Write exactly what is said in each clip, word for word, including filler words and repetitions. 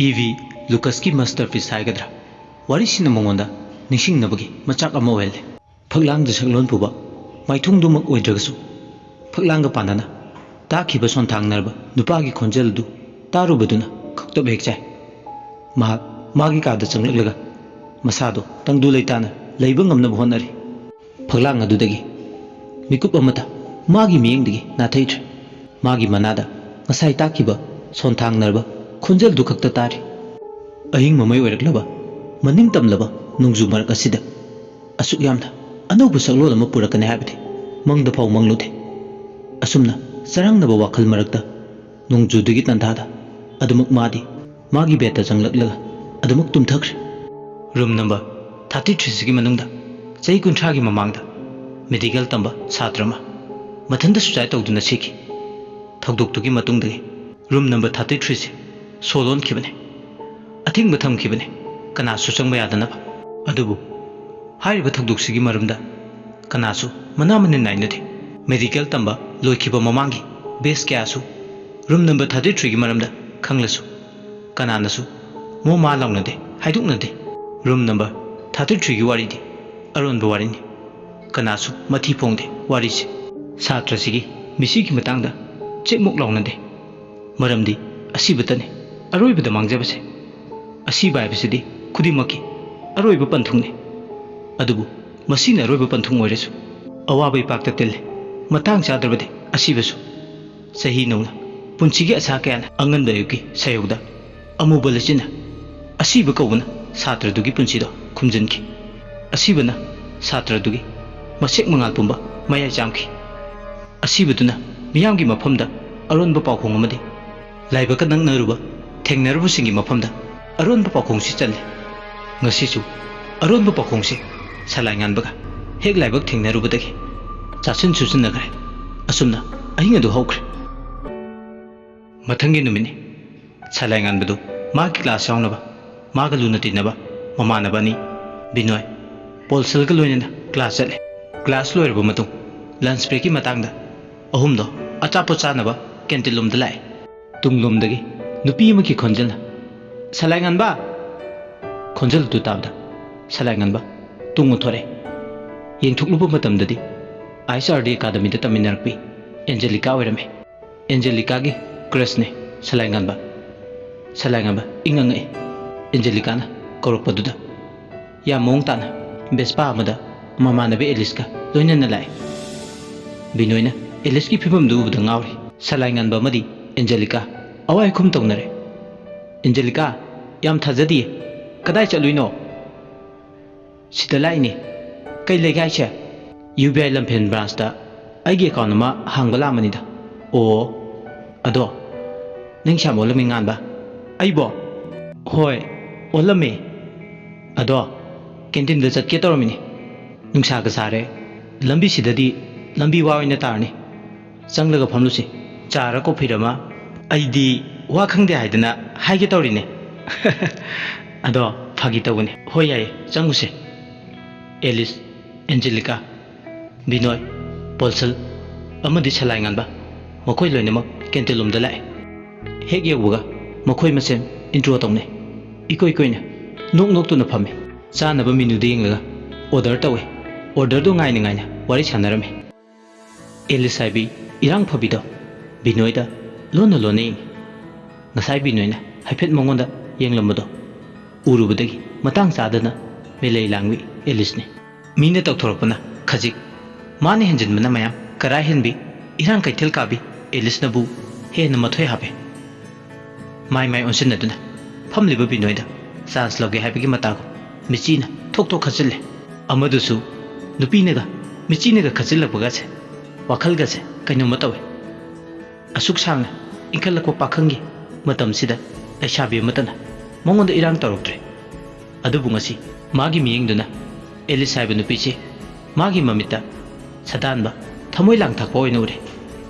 E V ꯂꯨꯀꯁꯀꯤ ꯃꯁꯇꯔꯄꯤꯁ ꯍꯥꯏꯒꯗ꯭ꯔꯥ, ꯋꯥꯔꯤꯁꯤꯅ ꯃꯉꯣꯟꯗ ꯅꯤꯡꯁꯤꯡꯅꯕꯒꯤ ꯃꯆꯥꯛ ꯑꯃ ꯑꯣꯏꯍꯜꯂꯦ꯫ ꯐꯛꯂꯥꯡꯗ ꯁꯛꯂꯣꯟ ꯄꯨꯕ ꯃꯥꯏꯊꯣꯡꯗꯨꯃꯛ ꯑꯣꯏꯗ꯭ꯔꯒꯁꯨ, ꯐꯛꯂꯥꯡꯒ ꯄꯥꯟꯅꯅ ꯇꯥꯈꯤꯕ ꯁꯣꯟꯊꯥꯡꯅꯔꯕ ꯅꯨꯄꯥꯒꯤ ꯈꯣꯟꯖꯦꯜꯗꯨ ꯇꯥꯔꯨꯕꯗꯨꯅ ꯈꯛꯇꯕ ꯍꯦꯛ ꯆꯥꯏ꯫ ꯃꯍꯥꯛ ꯃꯥꯒꯤ ꯀꯥꯗ ꯆꯪꯂꯛꯂꯒ ꯃꯁꯥꯗꯣ ꯇꯪꯗꯨ ꯂꯩꯇꯥꯅ ꯂꯩꯕ ꯉꯝꯅꯕ ꯍꯣꯠꯅꯔꯤ꯫ ꯐꯛꯂꯥꯡ ꯑꯗꯨꯗꯒꯤ ꯃꯤꯀꯨꯞ ꯑꯃꯇ ꯃꯥꯒꯤ ꯃꯤꯠꯌꯦꯡꯗꯒꯤ ꯅꯥꯊꯩꯗ꯭ꯔꯦ꯫ ꯃꯥꯒꯤ ꯃꯅꯥꯗ ꯉꯁꯥꯏ ꯇꯥꯈꯤꯕ ꯁꯣꯟꯊꯥꯡꯅꯔꯕ ꯈꯣꯟꯖꯦꯜꯗꯨ ꯈꯛꯇ ꯇꯥꯔꯤ꯫ ꯑꯍꯤꯡ ꯃꯃꯩ ꯑꯣꯏꯔꯛꯂꯕ ꯃꯅꯤꯡ ꯇꯝꯂꯕ ꯅꯣꯡꯖꯨ ꯃꯔꯛ ꯑꯁꯤꯗ ꯑꯁꯨꯛ ꯌꯥꯝꯅ ꯑꯅꯧꯕ ꯁꯛꯂꯣꯟ ꯑꯃ ꯄꯨꯔꯛꯀꯅꯤ ꯍꯥꯏꯕꯗꯤ ꯃꯪꯗ ꯐꯥꯎ ꯃꯪꯂꯨꯗꯦ꯫ ꯑꯁꯨꯝꯅ ꯆꯔꯥꯡꯅꯕ ꯋꯥꯈꯜ ꯃꯔꯛꯇ ꯅꯣꯡꯖꯨꯗꯨꯒꯤ ꯇꯟꯊꯥꯗ ꯑꯗꯨꯃꯛ ꯃꯥꯗꯤ ꯃꯥꯒꯤ ꯕꯦꯗꯇ ꯆꯪꯂꯛꯂꯒ ꯑꯗꯨꯃꯛ ꯇꯨꯝꯊꯈ꯭ꯔꯦ꯫ ꯔꯨꯝ ꯅꯝꯕꯔ ꯊꯥꯔꯇꯤ ꯊ꯭ꯔꯤꯁꯤꯒꯤ ꯃꯅꯨꯡꯗ ꯆꯍꯤ ꯀꯨꯟꯊ꯭ꯔꯥꯒꯤ ꯃꯃꯥꯡꯗ ꯃꯦꯗꯤꯀꯦꯜ ꯇꯝꯕ ꯁꯥꯇ꯭ꯔ ꯑꯃ ꯃꯊꯟꯇ ꯁꯨꯁꯥꯏꯗ ꯇꯧꯗꯨꯅ ꯁꯤꯈꯤ꯫ ꯊꯧꯗꯣꯛꯇꯨꯒꯤ ꯃꯇꯨꯡꯗꯒꯤ ꯔꯨꯝ ꯅꯝꯕꯔ ꯊꯥꯔꯇꯤ ꯊ꯭ꯔꯤꯁꯦ ꯁꯣ ꯂꯣꯟꯈꯤꯕꯅꯤ꯫ ꯑꯊꯤꯡꯕ ꯊꯝꯈꯤꯕꯅꯤ, ꯀꯅꯥꯁꯨ ꯆꯪꯕ ꯌꯥꯗꯅꯕ꯫ ꯑꯗꯨꯕꯨ ꯍꯥꯏꯔꯤꯕ ꯊꯧꯗꯣꯛꯁꯤꯒꯤ ꯃꯔꯝꯗ ꯀꯅꯥꯁꯨ ꯃꯅꯥ ꯃꯅꯤꯟ ꯅꯥꯏꯅꯗꯦ꯫ ꯃꯦꯗꯤꯀꯦꯜ ꯇꯝꯕ ꯂꯣꯏꯈꯤꯕ ꯃꯃꯥꯡꯒꯤ ꯕꯦꯁ ꯀꯌꯥꯁꯨ ꯔꯨꯝ ꯅꯝꯕꯔ ꯊꯥꯔꯇꯤ ꯊ꯭ꯔꯤꯒꯤ ꯃꯔꯝꯗ ꯈꯪꯂꯁꯨ ꯀꯅꯥꯅꯁꯨ ꯃꯣ ꯃꯥ ꯂꯥꯎꯅꯗꯦ, ꯍꯥꯏꯗꯣꯛꯅꯗꯦ꯫ ꯔꯨꯝ ꯅꯝꯕꯔ ꯊꯥꯔꯇꯤ ꯊ꯭ꯔꯤꯒꯤ ꯋꯥꯔꯤꯗꯤ ꯑꯔꯣꯟꯕ ꯋꯥꯔꯤꯅꯤ꯫ ꯀꯅꯥꯁꯨ ꯃꯊꯤ ꯐꯣꯡꯗꯦ ꯋꯥꯔꯤꯁꯦ꯫ ꯁꯥꯇ꯭ꯔꯁꯤꯒꯤ ꯃꯤꯁꯤꯒꯤ ꯃꯇꯥꯡꯗ ꯆꯦꯛꯃꯨꯛ ꯂꯥꯎꯅꯗꯦ꯫ ꯃꯔꯝꯗꯤ ꯑꯁꯤꯕꯇꯅꯤ ꯑꯔꯣꯏꯕꯗ ꯃꯥꯡꯖꯕꯁꯦ꯫ ꯑꯁꯤꯕ ꯍꯥꯏꯕꯁꯤꯗꯤ ꯈꯨꯗꯤꯡꯃꯛꯀꯤ ꯑꯔꯣꯏꯕ ꯄꯟꯊꯨꯡꯅꯤ꯫ ꯑꯗꯨꯕꯨ ꯃꯁꯤꯅ ꯑꯔꯣꯏꯕ ꯄꯟꯊꯨꯡ ꯑꯣꯏꯔꯁꯨ ꯑꯋꯥꯕ ꯏꯄꯥꯛꯇ ꯇꯤꯜꯂꯤ꯫ ꯃꯇꯥꯡ ꯆꯥꯗ꯭ꯔꯕꯗꯤ ꯑꯁꯤꯕꯁꯨ꯫ ꯆꯍꯤ ꯅꯧꯅ ꯄꯨꯟꯁꯤꯒꯤ ꯑꯁꯥ ꯀꯌꯥꯅ ꯑꯉꯟꯕ ꯑꯌꯨꯛꯀꯤ ꯁꯥꯏꯌꯧꯗ ꯑꯃꯨꯕ ꯂꯩꯆꯤꯟꯅ ꯑꯁꯤꯕ ꯀꯧꯕꯅ ꯁꯥꯇ꯭ꯔꯗꯨꯒꯤ ꯄꯨꯟꯁꯤꯗꯣ ꯈꯨꯝꯖꯤꯟꯈꯤ꯫ ꯑꯁꯤꯕꯅ ꯁꯥꯇ꯭ꯔꯗꯨꯒꯤ ꯃꯁꯦꯛ ꯃꯉꯥꯜ ꯄꯨꯝꯕ ꯃꯌꯥꯏ ꯆꯥꯝꯈꯤ꯫ ꯑꯁꯤꯕꯗꯨꯅ ꯃꯤꯌꯥꯝꯒꯤ ꯃꯐꯝꯗ ꯑꯔꯣꯟꯕ ꯄꯥꯎꯈꯣꯡ ꯑꯃꯗꯤ ꯂꯥꯏꯕꯛꯀ ꯅꯛꯅꯔꯨꯕ ꯊꯦꯡꯅꯔꯨꯕꯁꯤꯡꯒꯤ ꯃꯐꯝꯗ ꯑꯔꯣꯟꯕ ꯄꯥꯎꯈꯣꯡꯁꯤ ꯆꯜꯂꯤ꯫ ꯉꯁꯤꯁꯨ ꯑꯔꯣꯟꯕ ꯄꯥꯎꯈꯣꯡꯁꯤ ꯁꯂꯥꯏ ꯉꯥꯟꯕꯒ ꯍꯦꯛ ꯂꯥꯏꯕꯛ ꯊꯦꯡꯅꯔꯨꯕꯗꯒꯤ ꯆꯥꯁꯤꯟ ꯁꯨꯁꯤꯟꯅꯈ꯭ꯔꯦ꯫ ꯑꯁꯨꯝꯅ ꯑꯍꯤꯡ ꯑꯗꯨ ꯍꯧꯈ꯭ꯔꯦ꯫ ꯃꯊꯪꯒꯤ ꯅꯨꯃꯤꯠꯅꯤ꯫ ꯁꯂꯥꯏ ꯉꯥꯟꯕꯗꯨ ꯃꯥꯒꯤ ꯀ꯭ꯂꯥꯁ ꯌꯥꯎꯅꯕ ꯃꯥꯒ ꯂꯨꯅ ꯇꯤꯟꯅꯕ ꯃꯃꯥꯟꯅꯕ ꯑꯅꯤ, ꯕꯤꯅꯣꯏ, ꯄꯣꯜꯁꯜꯒ ꯂꯣꯏꯅꯅ ꯀ꯭ꯂꯥꯁ ꯆꯠꯂꯦ꯫ ꯀ꯭ꯂꯥꯁ ꯂꯣꯏꯔꯕ ꯃꯇꯨꯡ ꯂꯟꯆ ꯕ꯭ꯔꯦꯛꯀꯤ ꯃꯇꯥꯡꯗ ꯑꯍꯨꯝꯗꯣ ꯑꯆꯥꯄꯣꯠ ꯆꯥꯅꯕ ꯀꯦꯟꯇꯤꯟ ꯂꯣꯝꯗ ꯂꯥꯛꯑꯦ꯫ ꯇꯨꯡꯂꯣꯝꯗꯒꯤ ꯅꯨꯄꯤ ꯑꯃꯒꯤ ꯈꯣꯟꯖꯦꯜꯅ, "ꯁꯂꯥꯏ ꯉꯥꯟꯕ!" ꯈꯣꯟꯖꯦꯜꯗꯨ ꯇꯥꯕꯗ ꯁꯂꯥꯏ ꯉꯥꯟꯕ ꯇꯨꯡ ꯑꯣꯟꯊꯣꯔꯛꯑꯦ꯫ ꯌꯦꯡꯊꯣꯛꯂꯨꯕ ꯃꯇꯝꯗꯗꯤ ꯑꯥꯏ ꯑꯦꯁ ꯑꯥꯔ ꯗꯤ ꯑꯦꯀꯥꯗꯃꯤꯗ ꯇꯝꯃꯤꯟꯅꯔꯛꯄꯤ ꯑꯦꯟꯖꯦꯂꯤꯀꯥ ꯑꯣꯏꯔꯝꯃꯦ꯫ ꯑꯦꯟꯖꯦꯂꯤꯀꯥꯒꯤ ꯀ꯭ꯔꯁꯅꯦ ꯁꯂꯥꯏ ꯉꯥꯟꯕ꯫ ꯁꯂꯥꯏ ꯉꯥꯟꯕ ꯏꯪꯉꯪꯉꯛꯑꯦ꯫ ꯑꯦꯟꯖꯦꯂꯤꯀꯥꯅ ꯀꯧꯔꯛꯄꯗꯨꯗ ꯌꯥꯝ ꯃꯑꯣꯡ ꯇꯥꯅ ꯚꯦꯁꯄꯥ ꯑꯃꯗ ꯃꯃꯥꯟꯅꯕꯤ ꯑꯦꯂꯤꯁꯀ ꯂꯣꯏꯅꯅ ꯂꯥꯛꯑꯦ꯫ ꯕꯤꯅꯣꯏꯅ ꯑꯦꯂꯤꯁꯀꯤ ꯐꯤꯕꯝꯗꯨ ꯎꯕꯗ ꯉꯥꯎꯔꯦ꯫ ꯁꯂꯥꯏ ꯉꯥꯟꯕ ꯑꯃꯗꯤ ꯑꯦꯟꯖꯦꯂꯤꯀꯥ ꯑꯋꯥꯏ ꯑꯈꯨꯝ ꯇꯧꯅꯔꯦ꯫ "ꯑꯦꯟꯖꯦꯂꯤꯀꯥ, ꯌꯥꯝ ꯊꯥꯖꯗꯤꯌꯦ꯫ ꯀꯗꯥꯏ ꯆꯠꯂꯨꯏꯅꯣ?" "ꯁꯤꯗ ꯂꯥꯛꯏꯅꯦ꯫ ꯀꯩ ꯂꯩꯒꯦ ꯍꯥꯏꯁꯦ?" "ꯌꯨ ꯕꯤ ꯑꯥꯏ ꯂꯝꯐꯦꯜ ꯕ꯭ꯔꯥꯟꯁꯇ ꯑꯩꯒꯤ ꯑꯦꯀꯥꯎꯟ ꯑꯃ ꯍꯥꯡꯕ ꯂꯥꯛꯑꯝꯕꯅꯤꯗ꯫" "ꯑꯣ, ꯑꯗꯣ ꯅꯪ ꯏꯁꯥ ꯑꯣꯜꯂꯝꯃꯤ ꯉꯥꯟꯕ?" "ꯑꯩꯕꯣ?" "ꯍꯣꯏ, ꯑꯣꯜꯂꯝꯃꯦ꯫ ꯑꯗꯣ ꯀꯦꯟꯇꯤꯟꯗ ꯆꯠꯀꯦ ꯇꯧꯔꯝꯃꯤꯅꯦ꯫ ꯅꯨꯡꯁꯥꯒ ꯁꯥꯔꯦ꯫ ꯂꯝꯕꯤꯁꯤꯗꯗꯤ ꯂꯝꯕꯤ ꯋꯥ ꯑꯣꯏꯅ ꯇꯥꯔꯅꯤ꯫ ꯆꯪꯂꯒ ꯐꯝꯂꯨꯁꯤ꯫ ꯆꯥꯔ ꯀꯣꯐꯤꯔ ꯑꯃ?" "ꯑꯩꯗꯤ ꯋꯥ ꯈꯪꯗꯦ ꯍꯥꯏꯗꯅ ꯍꯥꯏꯒꯦ ꯇꯧꯔꯤꯅꯦ꯫" "ꯑꯗꯣ ꯐꯥꯒꯤ ꯇꯧꯕꯅꯦ꯫ ꯍꯣꯏ, ꯌꯥꯏꯌꯦ, ꯆꯪꯉꯨꯁꯦ꯫" ꯑꯦꯂꯤꯁ, ꯑꯦꯟꯖꯦꯂꯤꯀꯥ, ꯕꯤꯅꯣꯏ, ꯄꯣꯜꯁꯜ ꯑꯃꯗꯤ ꯁꯂꯥꯏ ꯉꯥꯟꯕ, ꯃꯈꯣꯏ ꯂꯣꯏꯅꯃꯛ ꯀꯦꯟꯇꯤꯟ ꯂꯣꯝꯗ ꯂꯥꯛꯑꯦ꯫ ꯍꯦꯛ ꯌꯧꯕꯒ ꯃꯈꯣꯏ ꯃꯁꯦꯟ ꯏꯟꯇ꯭ꯔꯣ ꯇꯧꯅꯩ꯫ ꯏꯀꯣꯏ ꯀꯣꯏꯅ ꯅꯣꯛ ꯅꯣꯛꯇꯨꯅ ꯐꯝꯃꯤ꯫ ꯆꯥꯅꯕ ꯃꯦꯅꯨꯗ ꯌꯦꯡꯂꯒ ꯑꯣꯔꯗꯔ ꯇꯧꯋꯦ꯫ ꯑꯣꯔꯗꯔꯗꯨ ꯉꯥꯏꯅ ꯉꯥꯏꯅ ꯋꯥꯔꯤ ꯁꯥꯟꯅꯔꯝꯃꯤ꯫ ꯑꯦꯂꯤꯁ ꯍꯥꯏꯕꯤ ꯏꯔꯥꯡ ꯐꯕꯤꯗꯣ ꯕꯤꯅꯣꯏꯗ ꯂꯣꯟꯅ ꯂꯣꯟꯅ ꯌꯦꯡꯉꯤ꯫ ꯉꯁꯥꯏ ꯕꯤꯅꯣꯏꯅ ꯍꯥꯏꯐꯦꯠ ꯃꯉꯣꯟꯗ ꯌꯦꯡꯂꯝꯕꯗꯣ ꯎꯔꯨꯕꯗꯒꯤ ꯃꯇꯥꯡ ꯆꯥꯗꯅ ꯃꯦꯂꯩ ꯂꯥꯡꯕꯤ ꯑꯦꯂꯤꯁꯅꯤ꯫ ꯃꯤꯅ ꯇꯧꯊꯣꯔꯛꯄꯅ ꯈꯖꯤꯛ, ꯃꯥꯅ ꯍꯦꯟꯖꯤꯟꯕꯅ ꯃꯌꯥꯝ꯫ ꯀꯔꯥꯏ ꯍꯦꯟꯕꯤ, ꯏꯔꯥꯡ ꯀꯩꯊꯦꯜ ꯀꯥꯕꯤ ꯑꯦꯂꯤꯁꯅꯕꯨ ꯍꯦꯟꯅ ꯃꯊꯣꯏ ꯍꯥꯞꯄꯦ꯫ ꯃꯥꯏ ꯃꯥꯏ ꯑꯣꯟꯁꯤꯟꯅꯗꯨꯅ ꯐꯝꯂꯤꯕ ꯕꯤꯅꯣꯏꯗ ꯆꯥꯟꯁ ꯂꯧꯒꯦ ꯍꯥꯏꯕꯒꯤ ꯃꯇꯥꯒꯨꯝ ꯃꯤꯆꯤꯅ ꯊꯣꯛ ꯊꯣꯛ ꯈꯠꯆꯤꯜꯂꯦ꯫ ꯑꯃꯗꯨꯁꯨ ꯅꯨꯄꯤꯅꯒ ꯃꯤꯆꯤꯅꯒ ꯈꯠꯆꯤꯜꯂꯛꯄꯒꯁꯦ ꯋꯥꯈꯜꯒꯁꯦ ꯀꯩꯅꯣꯝꯃ ꯇꯧꯋꯦ꯫ ꯑꯁꯨꯛ ꯁꯥꯡꯅ ꯏꯟꯈꯠꯂꯛꯄ ꯄꯥꯈꯪꯒꯤ ꯃꯇꯝꯁꯤꯗ ꯂꯩꯁꯥꯕꯤ ꯑꯃꯠꯇꯅ ꯃꯉꯣꯟꯗ ꯏꯔꯥꯡ ꯇꯧꯔꯛꯇ꯭ꯔꯦ꯫ ꯑꯗꯨꯕꯨ ꯉꯁꯤ ꯃꯥꯒꯤ ꯃꯤꯠꯌꯦꯡꯗꯨꯅ ꯑꯦꯂꯤꯁ ꯍꯥꯏꯕ ꯅꯨꯄꯤꯁꯤ ꯃꯥꯒꯤ ꯃꯃꯤꯠꯇ ꯁꯥꯗꯥꯟꯕ, ꯊꯃꯣꯏ ꯂꯥꯡ ꯊꯛꯄ ꯑꯣꯏꯅ ꯎꯔꯦ꯫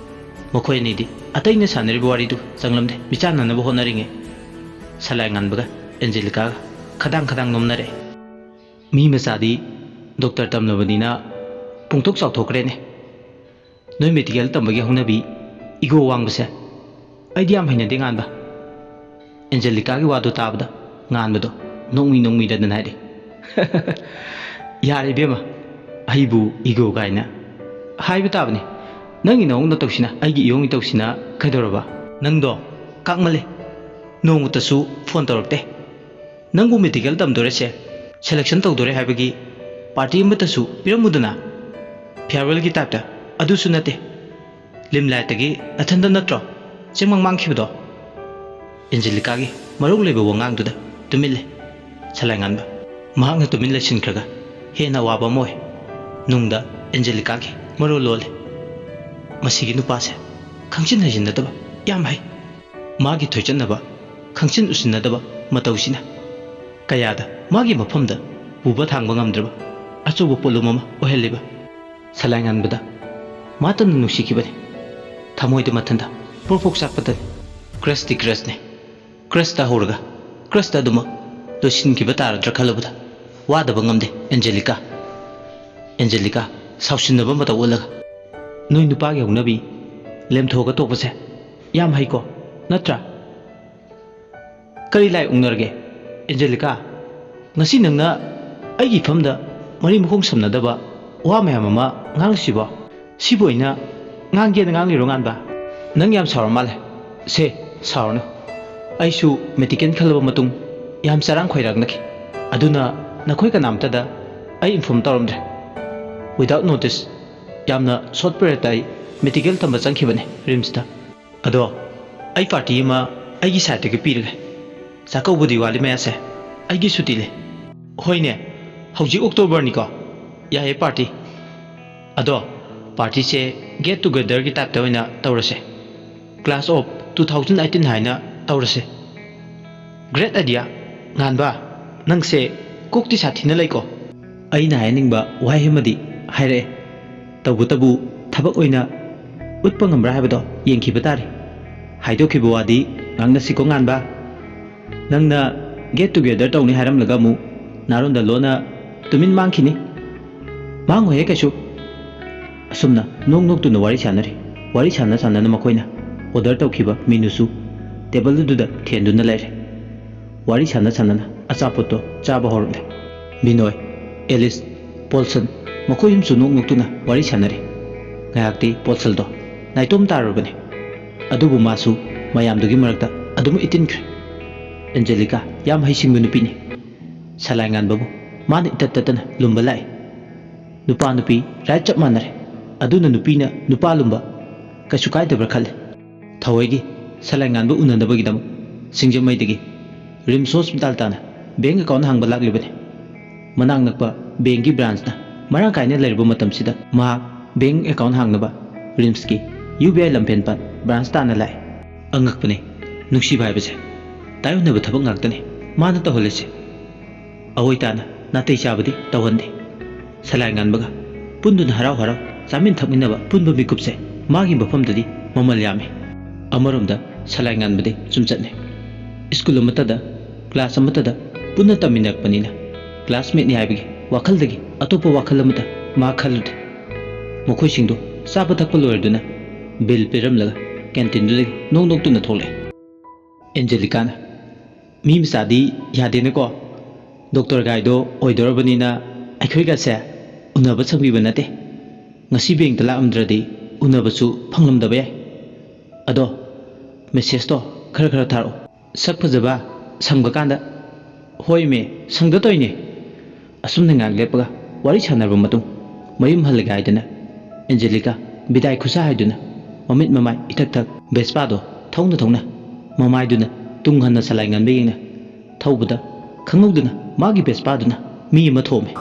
ꯃꯈꯣꯏ ꯑꯅꯤꯗꯤ ꯑꯇꯩꯅ ꯁꯥꯟꯅꯔꯤꯕ ꯋꯥꯔꯤꯗꯨ ꯆꯪꯂꯝꯗꯦ꯫ ꯃꯤꯆꯥꯟꯅꯅꯕ ꯍꯣꯠꯅꯔꯤꯉꯩ ꯁꯂꯥꯏ ꯉꯥꯟꯕꯒ ꯑꯦꯟꯖꯦꯂꯤꯀꯥꯒ ꯈꯗꯥꯡ ꯈꯗꯥꯡ ꯅꯣꯝꯅꯔꯛꯑꯦ꯫ "ꯃꯤ ꯃꯆꯥꯗꯤ ꯗꯣꯛꯇꯔ ꯇꯝꯂꯕꯅꯤꯅ ꯄꯨꯡꯊꯣꯛ ꯆꯥꯎꯊꯣꯛꯈ꯭ꯔꯦꯅꯦ꯫ ꯅꯣꯏ ꯃꯦꯗꯤꯀꯦꯜ ꯇꯝꯕꯒꯤ ꯍꯧꯅꯕꯤ, ꯏꯒꯣ ꯋꯥꯡꯕꯁꯦ ꯑꯩꯗꯤ ꯌꯥꯝ ꯍꯩꯅꯗꯦ ꯉꯥꯟꯕ꯫ ꯑꯦꯟꯖꯦꯂꯤꯀꯥꯒꯤ ꯋꯥꯗꯣ ꯇꯥꯕꯗ ꯉꯥꯟꯕꯗꯣ ꯅꯣꯡꯃꯤ ꯅꯣꯡꯃꯤꯗꯗꯅ ꯍꯥꯏꯔꯤ꯫ "ꯌꯥꯔꯦ ꯏꯕꯦꯝꯃ, ꯑꯩꯕꯨ ꯏꯒꯣ ꯀꯥꯏꯅ ꯍꯥꯏꯕ ꯇꯥꯕꯅꯤ꯫ ꯅꯪꯒꯤ ꯅꯑꯣꯡ ꯅꯇꯧꯁꯤꯅ, ꯑꯩꯒꯤ ꯏꯌꯣꯡ ꯏꯇꯧꯁꯤꯅ ꯀꯩꯗꯧꯔꯕ? ꯅꯪꯗꯣ ꯀꯥꯛꯃꯜꯂꯦ꯫ ꯅꯣꯡꯃꯇꯁꯨ ꯐꯣꯟ ꯇꯧꯔꯛꯇꯦ꯫ ꯅꯪꯕꯨ ꯃꯦꯗꯤꯀꯦꯜ ꯇꯝꯗꯣꯔꯦꯁꯦ, ꯁꯦꯂꯦꯛꯁꯟ ꯇꯧꯗꯣꯔꯦ ꯍꯥꯏꯕꯒꯤ ꯄꯥꯔꯇꯤ ꯑꯃꯠꯇꯁꯨ ꯄꯤꯔꯝꯃꯨꯗꯅ, ꯐꯤꯌꯥꯔꯋꯦꯜꯒꯤ ꯇꯥꯏꯞꯇ꯫ ꯑꯗꯨꯁꯨ ꯅꯠꯇꯦ, ꯂꯤꯝꯂꯥꯏꯠꯇꯒꯤ ꯅꯊꯟꯗ ꯅꯠꯇ꯭ꯔꯣ ꯆꯦꯡꯃꯥꯡ ꯃꯥꯡꯈꯤꯕꯗꯣ?" ꯑꯦꯟꯖꯦꯂꯤꯀꯥꯒꯤ ꯃꯔꯧ ꯂꯩꯕ ꯋꯥꯉꯥꯡꯗꯨꯗ ꯇꯨꯃꯤꯟ ꯂꯩ ꯁꯂꯥꯏꯉꯥꯟꯕ꯫ ꯃꯍꯥꯛꯅ ꯇꯨꯃꯤꯟ ꯂꯩꯁꯤꯟꯈ꯭ꯔꯒ ꯍꯦꯟꯅ ꯑꯋꯥꯕ ꯑꯃ ꯑꯣꯏ꯫ ꯅꯨꯡꯗ ꯑꯦꯟꯖꯦꯂꯤꯀꯥꯒꯤ ꯃꯔꯣꯜ ꯂꯣꯜꯂꯤ꯫ ꯃꯁꯤꯒꯤ ꯅꯨꯄꯥꯁꯦ ꯈꯪꯖꯤꯟ ꯍꯩꯖꯤꯟꯅꯗꯕ ꯌꯥꯝ ꯍꯩ꯫ ꯃꯥꯒꯤ ꯊꯣꯏꯆꯠꯅꯕ, ꯈꯪꯖꯤꯟ ꯎꯁꯤꯟꯅꯗꯕ ꯃꯇꯧꯁꯤꯅ ꯀꯌꯥꯗ ꯃꯥꯒꯤ ꯃꯐꯝꯗ ꯄꯨꯕ ꯊꯥꯡꯕ ꯉꯝꯗ꯭ꯔꯕ ꯑꯆꯧꯕ ꯄꯣꯠꯂꯨꯝ ꯑꯃ ꯑꯣꯏꯍꯜꯂꯤꯕ꯫ ꯁꯂꯥꯏꯉꯥꯟꯕꯗ ꯃꯥꯇꯅ ꯅꯨꯡꯁꯤꯈꯤꯕꯅꯤ꯫ ꯊꯃꯣꯏꯗ ꯃꯊꯟꯗ ꯄ꯭ꯔꯣꯛ ꯄ꯭ꯔꯣꯛ ꯆꯥꯛꯄꯇꯅꯤ꯫ ꯀ꯭ꯔꯁꯇꯤ ꯀ꯭ꯔꯁꯅꯤ꯫ ꯀ꯭ꯔꯁꯇ ꯍꯧꯔꯒ ꯀ꯭ꯔꯁꯇ ꯑꯗꯨꯃꯛ ꯂꯣꯏꯁꯤꯟꯈꯤꯕ ꯇꯥꯔꯗ꯭ꯔꯥ ꯈꯜꯂꯨꯕꯗ ꯋꯥꯗꯕ ꯉꯝꯗꯦ ꯑꯦꯟꯖꯦꯂꯤꯀꯥ꯫ ꯑꯦꯟꯖꯦꯂꯤꯀꯥ ꯁꯥꯎꯁꯤꯟꯅꯕ ꯃꯇꯧ ꯎꯠꯂꯒ, "ꯅꯣꯏ ꯅꯨꯄꯥꯒꯤ ꯍꯧꯅꯕꯤ ꯂꯦꯝꯊꯣꯛꯑꯒ ꯇꯣꯛꯄꯁꯦ ꯌꯥꯝ ꯍꯩꯀꯣ, ꯅꯠꯇ꯭ꯔꯥ?" "ꯀꯔꯤ ꯂꯥꯏ ꯎꯛꯅꯔꯒꯦ, ꯑꯦꯟꯖꯦꯂꯤꯀꯥ? ꯉꯁꯤ ꯅꯪꯅ ꯑꯩꯒꯤ ꯏꯐꯝꯗ ꯃꯔꯤ ꯃꯈꯣꯡ ꯁꯝꯅꯗꯕ ꯋꯥ ꯃꯌꯥꯝ ꯑꯃ ꯉꯥꯡꯂꯤꯁꯤꯕꯣ? ꯁꯤꯕꯨ ꯑꯩꯅ ꯉꯥꯡꯒꯦꯅ ꯉꯥꯡꯂꯤꯔꯣ, ꯉꯥꯟꯕ? ꯅꯪ ꯌꯥꯝ ꯁꯥꯎꯔ ꯃꯥꯜꯂꯦ꯫ ꯁꯦ, ꯁꯥꯎꯔꯅꯨ꯫ ꯑꯩꯁꯨ ꯃꯦꯗꯤꯀꯦꯜ ꯈꯜꯂꯕ ꯃꯇꯨꯡ ꯌꯥꯝ ꯆꯔꯥꯡ ꯈꯣꯏꯔꯥꯡꯅꯈꯤ꯫ ꯑꯗꯨꯅ ꯅꯈꯣꯏ ꯀꯅꯥꯝꯇꯗ ꯑꯩ ꯏꯟꯐꯣꯔꯝ ꯇꯧꯔꯝꯗ꯭ꯔꯦ꯫ Without notice, ꯌꯥꯝꯅ ꯁꯣꯔꯠ ꯄꯤꯔꯤꯌꯠꯇ ꯑꯩ ꯃꯦꯗꯤꯀꯦꯜ ꯇꯝꯕ ꯆꯪꯈꯤꯕꯅꯦ ꯔꯤꯝꯁꯇ꯫ ꯑꯗꯣ ꯑꯩ ꯄꯥꯔꯇꯤ ꯑꯃ ꯑꯩꯒꯤ ꯁꯥꯏꯠꯇꯒꯤ ꯄꯤꯔꯒꯦ꯫ ꯆꯥꯛꯀꯧꯕꯗꯤ ꯋꯥꯠꯂꯤ ꯃꯌꯥꯁꯦ, ꯑꯩꯒꯤ ꯁꯨꯇꯤ ꯂꯩ꯫" "ꯍꯣꯏꯅꯦ, ꯍꯧꯖꯤꯛ ꯑꯣꯛꯇꯣꯕꯔꯅꯤꯀꯣ꯫ ꯌꯥꯏꯌꯦ ꯄꯥꯔꯇꯤ꯫ ꯑꯗꯣ ꯄꯥꯔꯇꯤꯁꯦ ꯒꯦꯠ ꯇꯨꯒꯦꯗꯔꯒꯤ ꯇꯥꯏꯞꯇ ꯑꯣꯏꯅ ꯇꯧꯔꯁꯦ꯫ Class of two thousand eighteen ꯍꯥꯏꯅ ꯇꯧꯔꯁꯦ꯫" "Great idea꯫ ꯉꯥꯟꯕ, ꯅꯪꯁꯦ ꯀꯣꯛꯇꯤ ꯁꯥꯊꯤꯅ ꯂꯩꯀꯣ꯫" "ꯑꯩꯅ ꯍꯥꯏꯍꯟꯅꯤꯡꯕ ꯋꯥꯍꯩ ꯑꯃꯗꯤ ꯍꯥꯏꯔꯛꯑꯦ꯫ ꯇꯧꯕꯇꯕꯨ ꯊꯕꯛ ꯑꯣꯏꯅ ꯎꯠꯄ ꯉꯝꯕ꯭ꯔꯥ ꯍꯥꯏꯕꯗꯣ ꯌꯦꯡꯈꯤꯕ ꯇꯥꯔꯦ꯫ ꯍꯥꯏꯗꯣꯛꯈꯤꯕ ꯋꯥꯗꯤ ꯉꯥꯡꯅꯁꯤꯀꯣ ꯉꯥꯟꯕ꯫ ꯅꯪꯅ ꯒꯦꯠ ꯇꯨꯒꯦꯗꯔ ꯇꯧꯅꯤ ꯍꯥꯏꯔꯝꯂꯒ ꯑꯃꯨꯛ ꯅꯥꯔꯣꯟꯗ ꯂꯣꯟꯅ ꯇꯨꯃꯤꯟ ꯃꯥꯡꯈꯤꯅꯤ꯫ ꯃꯥꯡꯉꯣꯏꯍꯦ ꯀꯩꯁꯨ꯫" ꯑꯁꯨꯝꯅ ꯅꯣꯛ ꯅꯣꯛꯇꯨꯅ ꯋꯥꯔꯤ ꯁꯥꯟꯅꯔꯤ꯫ ꯋꯥꯔꯤ ꯁꯥꯟꯅ ꯁꯥꯟꯅꯅ ꯃꯈꯣꯏꯅ ꯑꯣꯔꯗꯔ ꯇꯧꯈꯤꯕ ꯃꯦꯅꯨꯁꯨ ꯇꯦꯕꯜ ꯑꯗꯨꯗ ꯊꯦꯟꯗꯨꯅ ꯂꯩꯔꯦ꯫ ꯋꯥꯔꯤ ꯁꯥꯟꯅ ꯁꯥꯟꯅꯅ ꯑꯆꯥꯄꯣꯠꯇꯣ ꯆꯥꯕ ꯍꯧꯔꯛꯂꯦ꯫ ꯕꯤꯅꯣꯏ, ꯑꯦꯂꯤꯁ, ꯄꯣꯜꯁꯟ, ꯃꯈꯣꯏ ꯑꯍꯨꯝꯁꯨ ꯅꯣꯛ ꯅꯣꯛꯇꯨꯅ ꯋꯥꯔꯤ ꯁꯥꯟꯅꯔꯤ꯫ ꯉꯥꯏꯍꯥꯛꯇꯤ ꯄꯣꯜꯁꯜꯗꯣ ꯅꯥꯏꯇꯣꯝ ꯇꯥꯔꯨꯔꯕꯅꯤ꯫ ꯑꯗꯨꯕꯨ ꯃꯥꯁꯨ ꯃꯌꯥꯝꯗꯨꯒꯤ ꯃꯔꯛꯇ ꯑꯗꯨꯝ ꯏꯇꯤꯟꯈ꯭ꯔꯦ꯫ ꯑꯦꯟꯖꯦꯂꯤꯀꯥ ꯌꯥꯝ ꯍꯩꯁꯤꯡꯕ ꯅꯨꯄꯤꯅꯤ꯫ ꯁꯂꯥꯏ ꯉꯥꯟꯕꯕꯨ ꯃꯥꯅ ꯏꯇꯠ ꯇꯠꯇꯅ ꯂꯨꯝꯕ ꯂꯥꯛꯏ꯫ ꯅꯨꯄꯥ ꯅꯨꯄꯤ ꯔꯥꯏꯠ ꯆꯞ ꯃꯥꯟꯅꯔꯦ꯫ ꯑꯗꯨꯅ ꯅꯨꯄꯤꯅ ꯅꯨꯄꯥ ꯂꯨꯝꯕ ꯀꯩꯁꯨ ꯀꯥꯏꯗꯕ꯭ꯔꯥ ꯈꯜꯂꯦ꯫ ꯊꯋꯥꯏꯒꯤ ꯁꯂꯥꯏ ꯉꯥꯟꯕ ꯎꯅꯅꯕꯒꯤꯗꯃꯛ ꯁꯤꯡꯖꯃꯩꯗꯒꯤ ꯔꯤꯝꯁ ꯍꯣꯁꯄꯤꯇꯥꯜ ꯇꯥꯟꯅ ꯕꯦꯡ ꯑꯦꯀꯥꯎꯟ ꯍꯥꯡꯕ ꯂꯥꯛꯂꯤꯕꯅꯤ꯫ ꯃꯅꯥꯛ ꯅꯛꯄ ꯕꯦꯡꯒꯤ ꯕ꯭ꯔꯥꯟꯁꯅ ꯃꯔꯥꯡ ꯀꯥꯏꯅ ꯂꯩꯔꯕ ꯃꯇꯝꯁꯤꯗ ꯃꯍꯥꯛ ꯕꯦꯡ ꯑꯦꯀꯥꯎꯟ ꯍꯥꯡꯅꯕ ꯔꯤꯝꯁꯀꯤ ꯌꯨ ꯕꯤ ꯑꯥꯏ ꯂꯝꯐꯦꯟꯄꯥꯠ ꯕ꯭ꯔꯥꯟꯁ ꯇꯥꯟꯅ ꯂꯥꯛꯑꯦ꯫ ꯑꯉꯛꯄꯅꯤ, ꯅꯨꯡꯁꯤꯕ ꯍꯥꯏꯕꯁꯦ ꯇꯥꯏꯌꯣꯟꯅꯕ ꯊꯕꯛ ꯉꯥꯛꯇꯅꯤ ꯃꯥꯅ ꯇꯧꯍꯜꯂꯤꯁꯦ꯫ ꯑꯑꯣꯏ ꯇꯥꯅ ꯅꯥꯇꯩ ꯆꯥꯕꯗꯤ ꯇꯧꯍꯟꯗꯦ꯫ ꯁꯂꯥꯏ ꯉꯥꯟꯕꯒ ꯄꯨꯟꯗꯨꯅ ꯍꯔꯥꯎ ꯍꯔꯥꯎ ꯆꯥꯃꯤꯟ ꯊꯛꯃꯤꯟꯅꯕ ꯄꯨꯟꯕ ꯃꯤꯀꯨꯞꯁꯦ ꯃꯥꯒꯤ ꯃꯐꯝꯗꯗꯤ ꯃꯃꯜ ꯌꯥꯝꯃꯤ꯫ ꯑꯃꯔꯣꯝꯗ ꯁꯂꯥꯏ ꯉꯥꯟꯕꯗꯤ ꯁꯨꯝ ꯆꯠꯅꯩ꯫ ꯁ꯭ꯀꯨꯜ ꯑꯃꯠꯇꯗ, ꯀ꯭ꯂꯥꯁ ꯑꯃꯠꯇꯗ ꯄꯨꯟꯅ ꯇꯝꯃꯤꯟꯅꯔꯛꯄꯅꯤꯅ ꯀ꯭ꯂꯥꯁꯃꯦꯠꯅꯤ ꯍꯥꯏꯕꯒꯤ ꯋꯥꯈꯜꯗꯒꯤ ꯑꯇꯣꯞꯄ ꯋꯥꯈꯜ ꯑꯃꯠꯇ ꯃꯥ ꯈꯜꯂꯨꯗꯦ꯫ ꯃꯈꯣꯏꯁꯤꯡꯗꯨ ꯆꯥꯕ ꯊꯛꯄ ꯂꯣꯏꯔꯗꯨꯅ ꯕꯤꯜ ꯄꯤꯔꯝꯂꯒ ꯀꯦꯟꯇꯤꯟꯗꯨꯗꯒꯤ ꯅꯣꯛ ꯅꯣꯛꯇꯨꯅ ꯊꯣꯛꯂꯛꯑꯦ꯫ ꯑꯦꯟꯖꯦꯂꯤꯀꯥꯅ, "ꯃꯤ ꯃꯆꯥꯗꯤ ꯌꯥꯗꯦꯅꯦꯀꯣ꯫ ꯗꯣꯛꯇꯔ ꯒꯥꯏꯗꯣ ꯑꯣꯏꯗꯣꯔꯕꯅꯤꯅ ꯑꯩꯈꯣꯏꯒꯁꯦ ꯎꯅꯕ ꯁꯪꯕꯤꯕ ꯅꯠꯇꯦ꯫ ꯉꯁꯤ ꯕꯦꯡꯇ ꯂꯥꯛꯂꯝꯗ꯭ꯔꯗꯤ ꯎꯅꯕꯁꯨ ꯐꯪꯂꯝꯗꯕ ꯌꯥꯏ꯫ ꯑꯗꯣ ꯃꯦꯁꯦꯖꯇꯣ ꯈꯔ ꯈꯔ ꯊꯥꯔꯛꯑꯣ꯫ ꯁꯛ ꯐꯖꯕ, ꯁꯪꯕ ꯀꯥꯟꯗ꯫" "ꯍꯣꯏꯃꯦ, ꯁꯪꯗ ꯇꯧꯏꯅꯦ꯫" ꯑꯁꯨꯝꯅ ꯉꯥꯏꯍꯥꯛ ꯂꯦꯞꯄꯒ ꯋꯥꯔꯤ ꯁꯥꯟꯅꯔꯕ ꯃꯇꯨꯡ ꯃꯌꯨꯝ ꯍꯜꯂꯒꯦ ꯍꯥꯏꯗꯅ ꯑꯦꯟꯖꯦꯂꯤꯀꯥ ꯕꯤꯗꯥꯏ ꯈꯨꯠꯁꯥ ꯍꯥꯏꯗꯨꯅ ꯃꯃꯤꯠ ꯃꯃꯥꯏ ꯏꯊꯛ ꯊꯛ ꯚꯦꯁꯄꯥꯗꯣ ꯊꯧꯅ ꯊꯧꯅ ꯃꯃꯥꯏꯗꯨꯅ ꯇꯨꯡ ꯍꯟꯅ ꯁꯂꯥꯏ ꯉꯟꯕ ꯌꯦꯡꯅ ꯊꯧꯕꯗ ꯈꯪꯍꯧꯗꯅ ꯃꯥꯒꯤ ꯚꯦꯁꯄꯥꯗꯨꯅ ꯃꯤ ꯑꯃ ꯊꯣꯝꯃꯦ꯫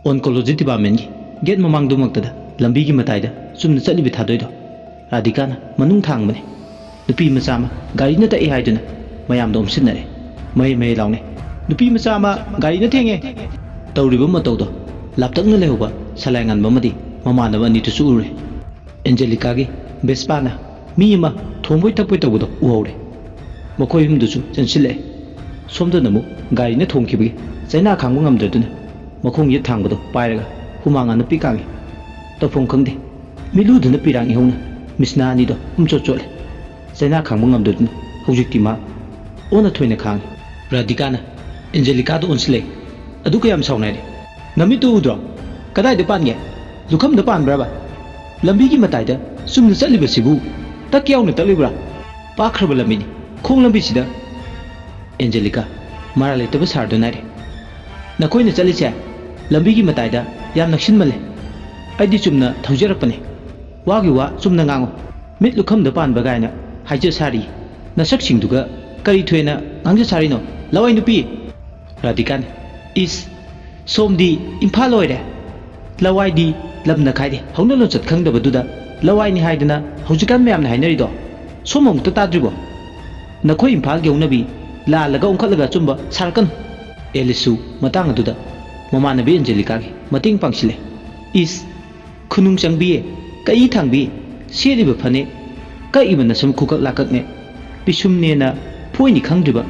ꯑꯣꯟꯀꯣꯂꯣꯖꯤ ꯗꯤꯄꯥꯔꯠꯃꯦꯟꯒꯤ ꯒꯦꯠ ꯃꯃꯥꯡꯗꯨꯃꯛꯇꯗ ꯂꯝꯕꯤꯒꯤ ꯃꯇꯥꯏꯗ ꯆꯨꯝꯅ ꯆꯠꯂꯤꯕ ꯊꯥꯗꯣꯏꯗꯣ ꯔꯥꯙꯤꯀꯥꯅ ꯃꯅꯨꯡ ꯊꯥꯡꯕꯅꯤ꯫ ꯅꯨꯄꯤ ꯃꯆꯥ ꯑꯃ ꯒꯥꯔꯤꯅ ꯇꯛꯏ ꯍꯥꯏꯗꯨꯅ ꯃꯌꯥꯝꯗꯣ ꯑꯣꯝꯁꯤꯟꯅꯔꯦ꯫ ꯃꯍꯩ ꯃꯍꯩ ꯂꯥꯎꯅꯩ, "ꯅꯨꯄꯤ ꯃꯆꯥ ꯑꯃ ꯒꯥꯔꯤꯅ ꯊꯦꯡꯉꯦ!" ꯇꯧꯔꯤꯕ ꯃꯇꯧꯗꯣ ꯂꯥꯞꯇꯛꯅ ꯂꯩꯍꯧꯕ ꯁꯂꯥꯏ ꯉꯟꯕ ꯑꯃꯗꯤ ꯃꯃꯥꯟꯅꯕ ꯑꯅꯤꯗꯨꯁꯨ ꯎꯔꯦ꯫ ꯑꯦꯟꯖꯦꯂꯤꯀꯥꯒꯤ ꯚꯦꯁꯄꯥꯅ ꯃꯤ ꯑꯃ ꯊꯣꯝꯕꯣꯏ ꯊꯛꯄꯣꯏ ꯇꯧꯕꯗꯣ ꯎꯍꯧꯔꯦ꯫ ꯃꯈꯣꯏ ꯑꯍꯨꯝꯗꯨꯁꯨ ꯆꯦꯟꯁꯤꯜꯂꯛꯑꯦ꯫ ꯁꯣꯝꯗꯅ ꯑꯃꯨꯛ ꯒꯥꯔꯤꯅ ꯊꯣꯝꯈꯤꯕꯒꯤ ꯆꯩꯅꯥ ꯈꯥꯡꯕ ꯉꯝꯗ꯭ꯔꯗꯨꯅ ꯃꯈꯣꯡ ꯌꯦꯠ ꯊꯥꯡꯕꯗꯣ ꯄꯥꯏꯔꯒ ꯍꯨꯃꯥꯡ ꯑꯅꯞꯄꯤ ꯀꯥꯡꯉꯤ꯫ ꯇꯧꯐꯝ ꯈꯪꯗꯦ꯫ ꯃꯤꯠꯂꯨꯗꯨꯅ ꯄꯤꯔꯥꯡ ꯏꯍꯧꯅ ꯃꯤꯁꯅꯥ ꯑꯅꯤꯗꯣ ꯄꯨꯝꯆꯣꯠ ꯆꯣꯠꯂꯦ꯫ ꯆꯩꯅꯥ ꯈꯥꯡꯕ ꯉꯝꯗꯗꯨꯅ ꯍꯧꯖꯤꯛꯇꯤ ꯃꯥ ꯑꯣꯟꯅ ꯊꯣꯏꯅ ꯈꯥꯡꯉꯤ꯫ ꯔꯥꯙꯤꯀꯥꯅ ꯑꯦꯟꯖꯦꯂꯤꯀꯥꯗ ꯑꯣꯟꯁꯤꯜꯂꯛꯏ꯫ "ꯑꯗꯨ ꯀꯌꯥꯝ ꯁꯥꯎꯅ ꯍꯥꯏꯔꯦ? ꯅꯃꯤꯠꯇꯨ ꯎꯗ꯭ꯔꯣ? ꯀꯗꯥꯏꯗ ꯄꯥꯟꯒꯦ? ꯂꯨꯈꯝꯗ ꯄꯥꯟꯕ꯭ꯔꯕ? ꯂꯝꯕꯤꯒꯤ ꯃꯇꯥꯏꯗ ꯆꯨꯝꯅ ꯆꯠꯂꯤꯕꯁꯤꯕꯨ ꯇꯛ ꯌꯥꯎꯅ ꯇꯛꯂꯤꯕ꯭ꯔꯥ? ꯄꯥꯛꯈ꯭ꯔꯕ ꯂꯝꯕꯤꯅꯤ, ꯈꯣꯡ ꯂꯝꯕꯤꯁꯤꯗ꯫" ꯑꯦꯟꯖꯦꯂꯤꯀꯥ ꯃꯔꯥꯜ ꯂꯩꯇꯕ ꯁꯥꯔꯗꯨꯅ ꯍꯥꯏꯔꯦ꯫ "ꯅꯈꯣꯏꯅ ꯆꯠꯂꯤꯁꯦ ꯂꯝꯕꯤꯒꯤ ꯃꯇꯥꯏꯗ ꯌꯥꯝ ꯅꯛꯁꯤꯟꯃꯜꯂꯦ꯫ ꯑꯩꯗꯤ ꯆꯨꯝꯅ ꯊꯧꯖꯔꯛꯄꯅꯦ꯫ ꯋꯥꯒꯤ ꯋꯥ ꯆꯨꯝꯅ ꯉꯥꯡꯉꯨ꯫ ꯃꯤꯠ ꯂꯨꯈꯝꯗ ꯄꯥꯟꯕ ꯀꯥꯏꯅ ꯍꯥꯏꯖ ꯁꯥꯔꯤ꯫ ꯅꯁꯛꯁꯤꯡꯗꯨꯒ ꯀꯔꯤ ꯊꯣꯏꯅ ꯉꯥꯡꯖ ꯁꯥꯔꯤꯅꯣ, ꯂꯋꯥꯏ ꯅꯨꯄꯤ?" ꯔꯥꯙꯤꯀꯥꯅ, "ꯏꯁ, ꯁꯣꯝꯗꯤ ꯏꯝꯐꯥꯜ ꯑꯣꯏꯔꯦ꯫ ꯂꯋꯥꯏꯗꯤ ꯂꯝꯅ ꯈꯥꯏꯔꯦ꯫ ꯍꯧꯅ ꯂꯣꯟꯆꯠ ꯈꯪꯗꯕꯗꯨꯗ ꯂꯋꯥꯏꯅꯤ ꯍꯥꯏꯗꯅ ꯍꯧꯖꯤꯛꯀꯥꯟ ꯃꯌꯥꯝꯅ ꯍꯥꯏꯅꯔꯤꯗꯣ ꯁꯣꯝ ꯑꯃꯨꯛꯇ ꯇꯥꯗ꯭ꯔꯤꯕꯣ? ꯅꯈꯣꯏ ꯏꯝꯐꯥꯜꯒꯤ ꯍꯧꯅꯕꯤ ꯂꯥꯜꯂꯒ ꯑꯣꯟꯈꯠꯂꯒ ꯑꯆꯨꯝꯕ ꯁꯥꯔꯛꯀꯅꯨ꯫" ꯑꯦꯂꯤꯁꯁꯨ ꯃꯇꯥꯡ ꯑꯗꯨꯗ ꯃꯃꯥꯟꯅꯕꯤ ꯑꯦꯟꯖꯦꯂꯤꯀꯥꯒꯤ ꯃꯇꯦꯡ ꯄꯥꯡꯁꯤꯜꯂꯦ꯫ "ꯏꯁ, ꯈꯨꯅꯨꯡ ꯆꯪꯕꯤ, ꯀꯛꯏ ꯊꯥꯡꯕꯤ, ꯁꯦꯠꯂꯤꯕ ꯐꯅꯦꯛ, ꯀꯛꯏꯕ ꯅꯁꯝ ꯈꯨꯀꯛ ꯂꯥꯀꯛꯅꯦ, ꯄꯤꯁꯨꯝꯅꯦꯅ ꯐꯣꯏꯅꯤ ꯈꯪꯗ꯭ꯔꯤꯕ,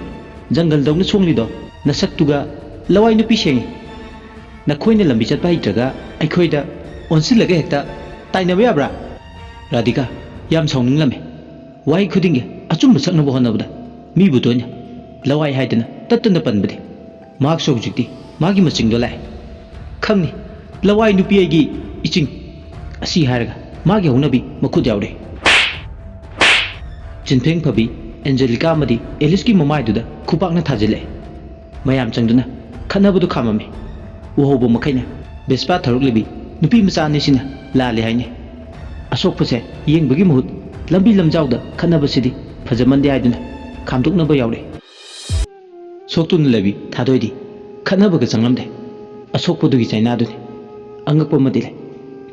ꯖꯪꯒꯜꯗꯧꯅ ꯁꯣꯡꯂꯤꯗꯣ ꯅꯁꯛꯇꯨꯒ꯫ ꯂꯋꯥꯏ ꯅꯨꯄꯤ ꯁꯦꯡꯉꯤ꯫ ꯅꯈꯣꯏꯅ ꯂꯝꯕꯤ ꯆꯠꯄ ꯍꯩꯇ꯭ꯔꯒ ꯑꯩꯈꯣꯏꯗ ꯑꯣꯟꯁꯤꯜꯂꯒ ꯍꯦꯛꯇ ꯇꯥꯏꯅꯕ ꯌꯥꯕ꯭ꯔꯥ?" ꯔꯥꯙꯤꯀꯥ ꯌꯥꯝ ꯁꯥꯎꯅꯤꯡꯂꯝꯃꯤ꯫ ꯋꯥꯍꯩ ꯈꯨꯗꯤꯡꯒꯤ ꯑꯆꯨꯝꯕ ꯁꯛꯅꯕ ꯍꯣꯠꯅꯕꯗ ꯃꯤꯕꯨ ꯇꯣꯏꯅ ꯂꯋꯥꯏ ꯍꯥꯏꯗꯅ ꯇꯠꯇꯅ ꯄꯟꯕꯗꯤ꯫ ꯃꯍꯥꯛꯁꯨ ꯍꯧꯖꯤꯛꯇꯤ ꯃꯥꯒꯤ ꯃꯆꯤꯡꯗꯣ ꯂꯥꯛꯑꯦ꯫ "ꯈꯪꯅꯤ, ꯂꯋꯥꯏ ꯅꯨꯄꯤ ꯑꯩꯒꯤ ꯏꯆꯤꯡ!" ꯑꯁꯤ ꯍꯥꯏꯔꯒ ꯃꯥꯒꯤ ꯍꯧꯅꯕꯤ ꯃꯈꯨꯠ ꯌꯥꯎꯔꯦ꯫ ꯆꯤꯟꯐꯦꯡ ꯐꯕꯤ ꯑꯦꯟꯖꯦꯂꯤꯀꯥ ꯑꯃꯗꯤ ꯑꯦꯂꯤꯁꯀꯤ ꯃꯃꯥꯏꯗꯨꯗ ꯈꯨꯄꯥꯛꯅ ꯊꯥꯖꯤꯜꯂꯛꯑꯦ꯫ ꯃꯌꯥꯝ ꯆꯪꯗꯨꯅ ꯈꯠꯅꯕꯗꯨ ꯈꯥꯝꯃꯝꯃꯤ꯫ ꯎꯍꯧꯕ ꯃꯈꯩꯅ ꯕꯦꯁꯄꯥ ꯊꯧꯔꯛꯂꯤꯕꯤ ꯅꯨꯄꯤ ꯃꯆꯥ ꯑꯅꯤꯁꯤꯅ ꯂꯥꯜꯂꯦ ꯍꯥꯏꯅꯩ꯫ ꯑꯁꯣꯛꯄꯁꯦ ꯌꯦꯡꯕꯒꯤ ꯃꯍꯨꯠ ꯂꯝꯕꯤ ꯂꯝꯖꯥꯎꯗ ꯈꯠꯅꯕꯁꯤꯗꯤ ꯐꯖꯃꯟꯗꯦ ꯍꯥꯏꯗꯨꯅ ꯈꯥꯝꯗꯣꯛꯅꯕ ꯌꯥꯎꯔꯛꯏ꯫ ꯁꯣꯛꯇꯨꯅ ꯂꯩꯕꯤ ꯊꯥꯗꯣꯏꯗꯤ ꯈꯠꯅꯕꯒ ꯆꯪꯂꯝꯗꯦ꯫ ꯑꯁꯣꯛꯄꯗꯨꯒꯤ ꯆꯩꯅꯥꯗꯨꯅꯤ꯫ ꯑꯉꯛꯄ ꯑꯃꯗꯤ ꯂꯩ꯫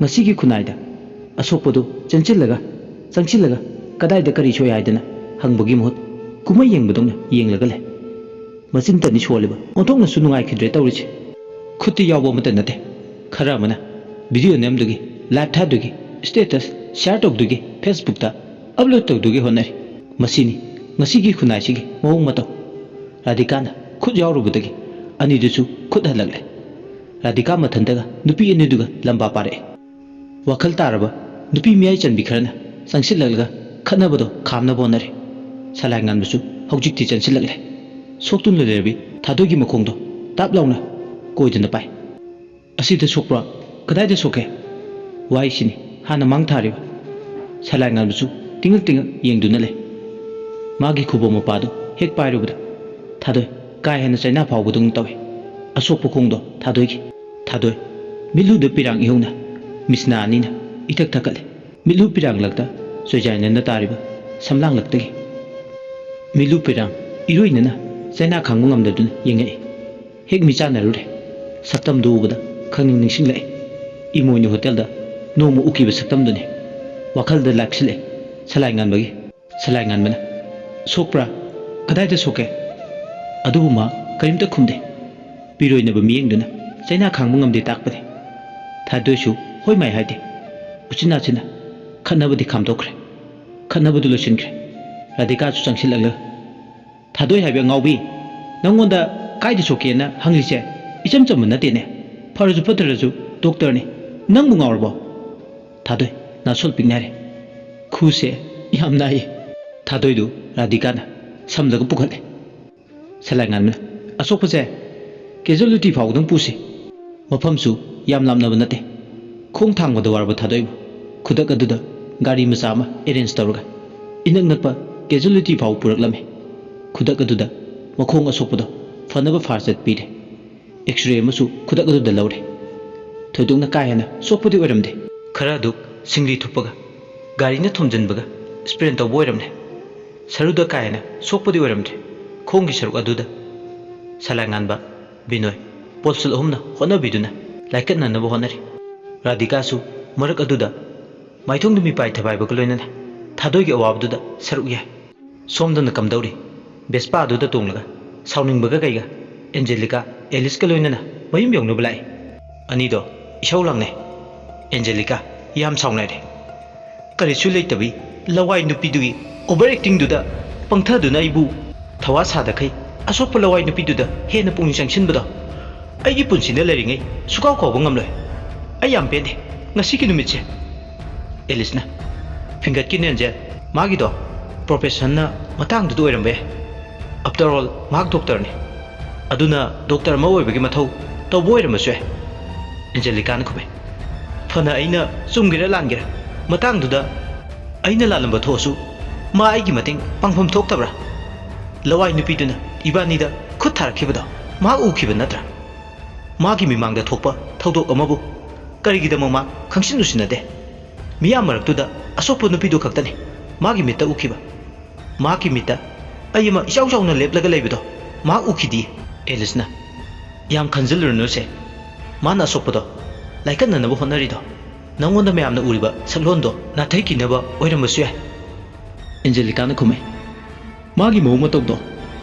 ꯉꯁꯤꯒꯤ ꯈꯨꯟꯅꯥꯏꯗ ꯑꯁꯣꯛꯄꯗꯨ ꯆꯦꯟꯁꯤꯜꯂꯒ, ꯆꯪꯁꯤꯜꯂꯒ ꯀꯗꯥꯏꯗ ꯀꯔꯤ ꯁꯣꯛꯏ ꯍꯥꯏꯗꯅ ꯍꯪꯕꯒꯤ ꯃꯍꯨꯠ ꯀꯨꯝꯍꯩ ꯌꯦꯡꯕꯗꯧꯅ ꯌꯦꯡꯂꯒ ꯂꯩ꯫ ꯃꯆꯤꯟꯇꯅꯤ ꯁꯣꯜꯂꯤꯕ, ꯑꯣꯟꯊꯣꯛꯅꯁꯨ ꯅꯨꯡꯉꯥꯏꯈꯤꯗ꯭ꯔꯦ ꯇꯧꯔꯤꯁꯦ꯫ ꯈꯨꯠꯇ ꯌꯥꯎꯕ ꯑꯃꯠꯇ ꯅꯠꯇꯦ꯫ ꯈꯔ ꯑꯃꯅ ꯚꯤꯗꯤꯑꯣ ꯅꯝꯗꯨꯒꯤ, ꯂꯥꯏꯚ ꯊꯥꯗꯨꯒꯤ, ꯁ꯭ꯇꯦꯇꯁ ꯁꯤꯌꯥꯔ ꯇꯧꯗꯨꯒꯤ, ꯐꯦꯁꯕꯨꯛꯇ ꯑꯞꯂꯣꯗ ꯇꯧꯗꯨꯒꯤ ꯍꯣꯠꯅꯔꯤ꯫ ꯃꯁꯤꯅꯤ ꯉꯁꯤꯒꯤ ꯈꯨꯟꯅꯥꯏꯁꯤꯒꯤ ꯃꯑꯣꯡ ꯃꯇꯧ꯫ ꯔꯥꯙꯤꯀꯥꯅ ꯈꯨꯠ ꯌꯥꯎꯔꯨꯕꯗꯒꯤ ꯑꯅꯤꯗꯨꯁꯨ ꯈꯨꯠ ꯍꯜꯂꯛꯂꯦ꯫ ꯔꯥꯙꯤꯀꯥ ꯃꯊꯟꯇꯒ ꯅꯨꯄꯤ ꯑꯅꯤꯗꯨꯒ ꯂꯝꯕꯥ ꯄꯥꯔꯛꯑꯦ꯫ ꯋꯥꯈꯜ ꯇꯥꯔꯕ ꯅꯨꯄꯤ ꯃꯤꯌꯥꯏ ꯆꯟꯕꯤ ꯈꯔꯅ ꯆꯪꯁꯤꯜꯂꯛꯂꯒ ꯈꯠꯅꯕꯗꯣ ꯈꯥꯝꯅꯕ ꯍꯣꯠꯅꯔꯦ꯫ ꯁꯂꯥꯏ ꯉꯥꯟꯕꯁꯨ ꯍꯧꯖꯤꯛꯇꯤ ꯆꯪꯁꯤꯜꯂꯛꯂꯦ꯫ ꯁꯣꯛꯇꯨꯅ ꯂꯩꯔꯕꯤ ꯊꯥꯗꯣꯏꯒꯤ ꯃꯈꯣꯡꯗꯣ ꯇꯥꯞ ꯂꯥꯎꯅ ꯀꯣꯏꯗꯨꯅ ꯄꯥꯏ꯫ "ꯑꯁꯤꯗ ꯁꯣꯛꯄ꯭ꯔꯣ? ꯀꯗꯥꯏꯗ ꯁꯣꯛꯀꯦ?" ꯋꯥꯍꯩꯁꯤꯅꯤ ꯍꯥꯟꯅ ꯃꯥꯡ ꯊꯥꯔꯤꯕ꯫ ꯁꯂꯥꯏ ꯉꯥꯟꯕꯁꯨ ꯇꯤꯡꯉꯛ ꯇꯤꯡꯉꯛ ꯌꯦꯡꯗꯨꯅ ꯂꯩ꯫ ꯃꯥꯒꯤ ꯈꯨꯕꯣꯝ ꯃꯄꯥꯗꯨ ꯍꯦꯛ ꯄꯥꯏꯔꯨꯕꯗ ꯊꯥꯗꯣꯏ ꯀꯥ ꯍꯦꯟꯅ ꯆꯩꯅꯥ ꯐꯥꯎꯕꯗꯧꯅ ꯇꯧꯏ꯫ ꯑꯁꯣꯛꯄ ꯈꯣꯡꯗꯣ ꯊꯥꯗꯣꯏꯒꯤ꯫ ꯊꯥꯗꯣꯏ ꯃꯤꯠꯂꯨꯗ ꯄꯤꯔꯥꯡ ꯏꯍꯧꯅ ꯃꯤꯁꯅꯥ ꯑꯅꯤꯅ ꯏꯊꯛ ꯊꯛꯀꯠꯂꯦ꯫ ꯃꯤꯠꯂꯨ ꯄꯤꯔꯥꯡꯂꯛꯇ ꯆꯣꯏꯖꯥꯏꯅꯅ ꯇꯥꯔꯤꯕ ꯁꯝꯂꯥꯡꯂꯛꯇꯒꯤ꯫ ꯃꯤꯠꯂꯨ ꯄꯤꯔꯥꯡ ꯏꯔꯣꯏꯅꯅ ꯆꯩꯅꯥ ꯈꯥꯡꯕ ꯉꯝꯗꯗꯨꯅ ꯌꯦꯡꯉꯛꯏ꯫ ꯍꯦꯛ ꯃꯤꯆꯥꯟꯅꯔꯨꯔꯦ꯫ ꯁꯛꯇꯝꯗꯨ ꯎꯕꯗ ꯈꯪꯅꯤꯡ ꯅꯤꯡꯁꯤꯡꯂꯛꯏ꯫ ꯏꯃꯣꯏꯅꯨ ꯍꯣꯇꯦꯜꯗ ꯅꯣꯡꯃ ꯎꯈꯤꯕ ꯁꯛꯇꯝꯗꯨꯅꯤ꯫ ꯋꯥꯈꯜꯗ ꯂꯥꯛꯁꯤꯜꯂꯛꯏ ꯁꯂꯥꯏ ꯉꯥꯟꯕꯒꯤ꯫ ꯁꯂꯥꯏ ꯉꯥꯟꯕꯅ, "ꯁꯣꯛꯄ꯭ꯔꯥ? ꯀꯗꯥꯏꯗ ꯁꯣꯛꯀꯦ?" ꯑꯗꯨꯕꯨ ꯃꯥ ꯀꯔꯤꯝꯇ ꯈꯨꯝꯗꯦ꯫ ꯄꯤꯔꯣꯏꯅꯕ ꯃꯤꯠꯌꯦꯡꯗꯨꯅ ꯆꯩꯅꯥ ꯈꯥꯡꯕ ꯉꯝꯗꯦ ꯇꯥꯛꯄꯅꯤ꯫ ꯊꯥꯗꯣꯏꯁꯨ ꯍꯣꯏ ꯃꯥꯏ ꯍꯥꯏꯗꯦ꯫ ꯎꯆꯤꯟ ꯅꯥꯆꯤꯟꯅ ꯈꯠꯅꯕꯗꯤ ꯈꯥꯝꯗꯣꯛꯈ꯭ꯔꯦ꯫ ꯈꯠꯅꯕꯗꯨ ꯂꯣꯏꯁꯤꯟꯈ꯭ꯔꯦ꯫ ꯔꯥꯙꯤꯀꯥꯁꯨ ꯆꯪꯁꯤꯜꯂꯛꯂꯒ, "ꯊꯥꯗꯣꯏ ꯍꯥꯏꯕ ꯑꯉꯥꯎꯕꯤ, ꯅꯪꯉꯣꯟꯗ ꯀꯥꯏꯗ ꯁꯣꯛꯀꯦꯅ ꯍꯪꯂꯤꯁꯦ ꯏꯆꯝ ꯆꯝꯕ ꯅꯠꯇꯦꯅꯦ꯫ ꯐꯔꯁꯨ ꯐꯠꯇ꯭ꯔꯁꯨ ꯗꯣꯛꯇꯔꯅꯤ꯫ ꯅꯪꯕꯨ ꯉꯥꯎꯔꯕꯣ?" ꯊꯥꯗꯣꯏ ꯅꯥꯁꯣꯜ ꯄꯤꯛꯅ ꯍꯥꯏꯔꯦ꯫ "ꯈꯨꯁꯦ ꯌꯥꯝ ꯅꯥꯏꯌꯦ꯫" ꯊꯥꯗꯣꯏꯗꯨ ꯔꯥꯙꯤꯀꯥꯅ ꯁꯝꯂꯒ ꯄꯨꯈꯠꯂꯦ꯫ ꯁꯂꯥꯏ ꯉꯥꯟꯕꯅ, "ꯑꯁꯣꯛꯄꯁꯦ ꯀꯦꯖꯨꯋꯦꯂꯤꯇꯤ ꯐꯥꯎꯕꯗꯪ ꯄꯨꯁꯤ꯫ ꯃꯐꯝꯁꯨ ꯌꯥꯝ ꯂꯥꯞꯅꯕ ꯅꯠꯇꯦ꯫" ꯈꯣꯡ ꯊꯥꯡꯕꯗ ꯋꯥꯔꯕ ꯊꯥꯗꯣꯏꯕꯨ ꯈꯨꯗꯛ ꯑꯗꯨꯗ ꯒꯥꯔꯤ ꯃꯆꯥ ꯑꯃ ꯑꯦꯔꯦꯟꯖ ꯇꯧꯔꯒ ꯏꯅꯛ ꯅꯛꯄ ꯀꯦꯖꯨꯋꯦꯂꯤꯇꯤ ꯐꯥꯎꯕ ꯄꯨꯔꯛꯂꯝꯃꯤ꯫ ꯈꯨꯗꯛ ꯑꯗꯨꯗ ꯃꯈꯣꯡ ꯑꯁꯣꯛꯄꯗꯣ ꯐꯅꯕ ꯐꯥꯔꯁ ꯑꯦꯗ ꯄꯤꯔꯦ꯫ ꯑꯦꯛꯁꯔꯦ ꯑꯃꯁꯨ ꯈꯨꯗꯛ ꯑꯗꯨꯗ ꯂꯧꯔꯦ꯫ ꯊꯣꯏꯗꯣꯛꯅ ꯀꯥ ꯍꯦꯟꯅ ꯁꯣꯛꯄꯗꯤ ꯑꯣꯏꯔꯝꯗꯦ꯫ ꯈꯔ ꯑꯗꯨ ꯁꯤꯡꯂꯤ ꯊꯨꯞꯄꯒ ꯒꯥꯔꯤꯅ ꯊꯣꯝꯖꯤꯟꯕꯒ ꯁ꯭ꯄ꯭ꯔꯦꯟ ꯇꯧꯕ ꯑꯣꯏꯔꯝꯂꯦ꯫ ꯁꯔꯨꯗ ꯀꯥ ꯍꯦꯟꯅ ꯁꯣꯛꯄꯗꯤ ꯑꯣꯏꯔꯝꯗ꯭ꯔꯦ꯫ ꯈꯣꯡꯒꯤ ꯁꯔꯨꯛ ꯑꯗꯨꯗ ꯁꯂꯥꯏ ꯉꯥꯟꯕ, ꯕꯤꯅꯣꯏ, ꯄꯣꯠꯁꯨꯜ ꯑꯍꯨꯝꯅ ꯍꯣꯠꯅꯕꯤꯗꯨꯅ ꯂꯥꯏꯀꯠꯅꯅꯕ ꯍꯣꯠꯅꯔꯤ꯫ ꯔꯥꯙꯤꯀꯥꯁꯨ ꯃꯔꯛ ꯑꯗꯨꯗ ꯃꯥꯏꯊꯣꯡꯗ ꯃꯤꯄꯥꯏ ꯊꯕꯥꯏꯕꯒ ꯂꯣꯏꯅꯅ ꯊꯥꯗꯣꯏꯒꯤ ꯑꯋꯥꯕꯗꯨꯗ ꯁꯔꯨꯛ ꯌꯥꯏ꯫ ꯁꯣꯝꯗꯅ ꯀꯝꯗꯧꯔꯤ? ꯚꯦꯁꯄꯥ ꯑꯗꯨꯗ ꯇꯣꯡꯂꯒ ꯁꯥꯎꯅꯤꯡꯕꯒ ꯀꯩꯒ ꯑꯦꯟꯖꯦꯂꯤꯀꯥ, ꯑꯦꯂꯤꯁꯀ ꯂꯣꯏꯅꯅ ꯃꯌꯨꯝ ꯌꯧꯅꯕ ꯂꯥꯛꯏ꯫ ꯑꯅꯤꯗꯣ ꯏꯁꯧ ꯂꯥꯡꯅꯩ꯫ ꯑꯦꯟꯖꯦꯂꯤꯀꯥ ꯌꯥꯝ ꯁꯥꯎꯅꯔꯦ꯫ "ꯀꯔꯤꯁꯨ ꯂꯩꯇꯕꯤ ꯂꯋꯥꯏ ꯅꯨꯄꯤꯗꯨꯒꯤ ꯑꯣꯚꯔ ꯑꯦꯛꯇꯤꯡꯗꯨꯗ ꯄꯪꯊꯗꯨꯅ ꯑꯩꯕꯨ ꯊꯋꯥ ꯁꯥꯗꯈꯩ ꯑꯁꯣꯛꯄ ꯂꯋꯥꯏ ꯅꯨꯄꯤꯗꯨꯗ ꯍꯦꯟꯅ ꯄꯨꯛꯅꯤꯡ ꯆꯪꯁꯤꯟꯕꯗꯣ ꯑꯩꯒꯤ ꯄꯨꯟꯁꯤꯗ ꯂꯩꯔꯤꯉꯩ ꯁꯨꯀꯥꯎ ꯀꯥꯎꯕ ꯉꯝꯂꯣꯏ꯫ ꯑꯩ ꯌꯥꯝ ꯄꯦꯟꯗꯦ ꯉꯁꯤꯒꯤ ꯅꯨꯃꯤꯠꯁꯦ꯫" ꯑꯦꯂꯤꯁꯅ, ꯐꯤꯡꯒꯠꯈꯤꯅꯦ ꯑꯦꯟꯖꯦꯜ꯫ ꯃꯥꯒꯤꯗꯣ ꯄ꯭ꯔꯣꯐꯦꯁꯟꯅ ꯃꯇꯥꯡꯗꯨꯗ ꯑꯣꯏꯔꯝꯕ ꯌꯥꯏ꯫ ꯑꯥꯐꯇꯔ ꯑꯣꯜ, ꯃꯍꯥꯛ ꯗꯣꯛꯇꯔꯅꯤ꯫ ꯑꯗꯨꯅ ꯗꯣꯛꯇꯔ ꯑꯃ ꯑꯣꯏꯕꯒꯤ ꯃꯊꯧ ꯇꯧꯕ ꯑꯣꯏꯔꯝꯕꯁꯨ ꯌꯥꯏ꯫ ꯑꯦꯟꯖꯦꯂꯤꯀꯥꯅ ꯈꯨꯝꯃꯦ꯫ ꯐꯅ ꯑꯩꯅ ꯆꯨꯝꯒꯦꯔꯥ ꯂꯥꯟꯒꯦꯔꯥ, ꯃꯇꯥꯡꯗꯨꯗ ꯑꯩꯅ ꯂꯥꯜꯂꯝꯕ ꯊꯣꯛꯑꯁꯨ ꯃꯥ ꯑꯩꯒꯤ ꯃꯇꯦꯡ ꯄꯥꯡꯐꯝ ꯊꯣꯛꯇꯕ꯭ꯔꯥ? ꯂꯋꯥꯏ ꯅꯨꯄꯤꯗꯨꯅ ꯏꯕꯥꯅꯤꯗ ꯈꯨꯠ ꯊꯥꯔꯛꯈꯤꯕꯗꯣ ꯃꯍꯥꯛ ꯎꯈꯤꯕ ꯅꯠꯇ꯭ꯔꯥ? ꯃꯥꯒꯤ ꯃꯤꯃꯥꯡꯗ ꯊꯣꯛꯄ ꯊꯧꯗꯣꯛ ꯑꯃꯕꯨ ꯀꯔꯤꯒꯤꯗꯃꯛ ꯃꯥ ꯈꯪꯁꯤꯟ ꯎꯁꯤꯟꯅꯗꯦ? ꯃꯤꯌꯥꯝ ꯃꯔꯛꯇꯨꯗ ꯑꯁꯣꯛꯄ ꯅꯨꯄꯤꯗꯨ ꯈꯛꯇꯅꯤ ꯃꯥꯒꯤ ꯃꯤꯠꯇ ꯎꯈꯤꯕ꯫ ꯃꯍꯥꯛꯀꯤ ꯃꯤꯠꯇ ꯑꯩ ꯑꯃ ꯏꯆꯥꯎ ꯆꯥꯎꯅ ꯂꯦꯞꯂꯒ ꯂꯩꯕꯗꯣ ꯃꯍꯥꯛ ꯎꯈꯤꯗꯤꯌꯦ꯫ ꯑꯦꯂꯤꯁꯅ, ꯌꯥꯝ ꯈꯟꯖꯤꯜꯂꯨꯔꯅꯨꯁꯦ꯫ ꯃꯥꯅ ꯑꯁꯣꯛꯄꯗꯣ ꯂꯥꯏꯀꯠꯅꯅꯕ ꯍꯣꯠꯅꯔꯤꯗꯣ ꯅꯪꯉꯣꯟꯗ ꯃꯌꯥꯝꯅ ꯎꯔꯤꯕ ꯁꯛꯂꯣꯟꯗꯣ ꯅꯥꯊꯩꯈꯤꯅꯕ ꯑꯣꯏꯔꯝꯕꯁꯨ ꯌꯥꯏ꯫ ꯑꯦꯟꯖꯦꯂꯤꯀꯥꯅ ꯈꯨꯝꯃꯦ꯫ ꯃꯥꯒꯤ ꯃꯑꯣꯡ ꯃꯇꯧꯗꯣ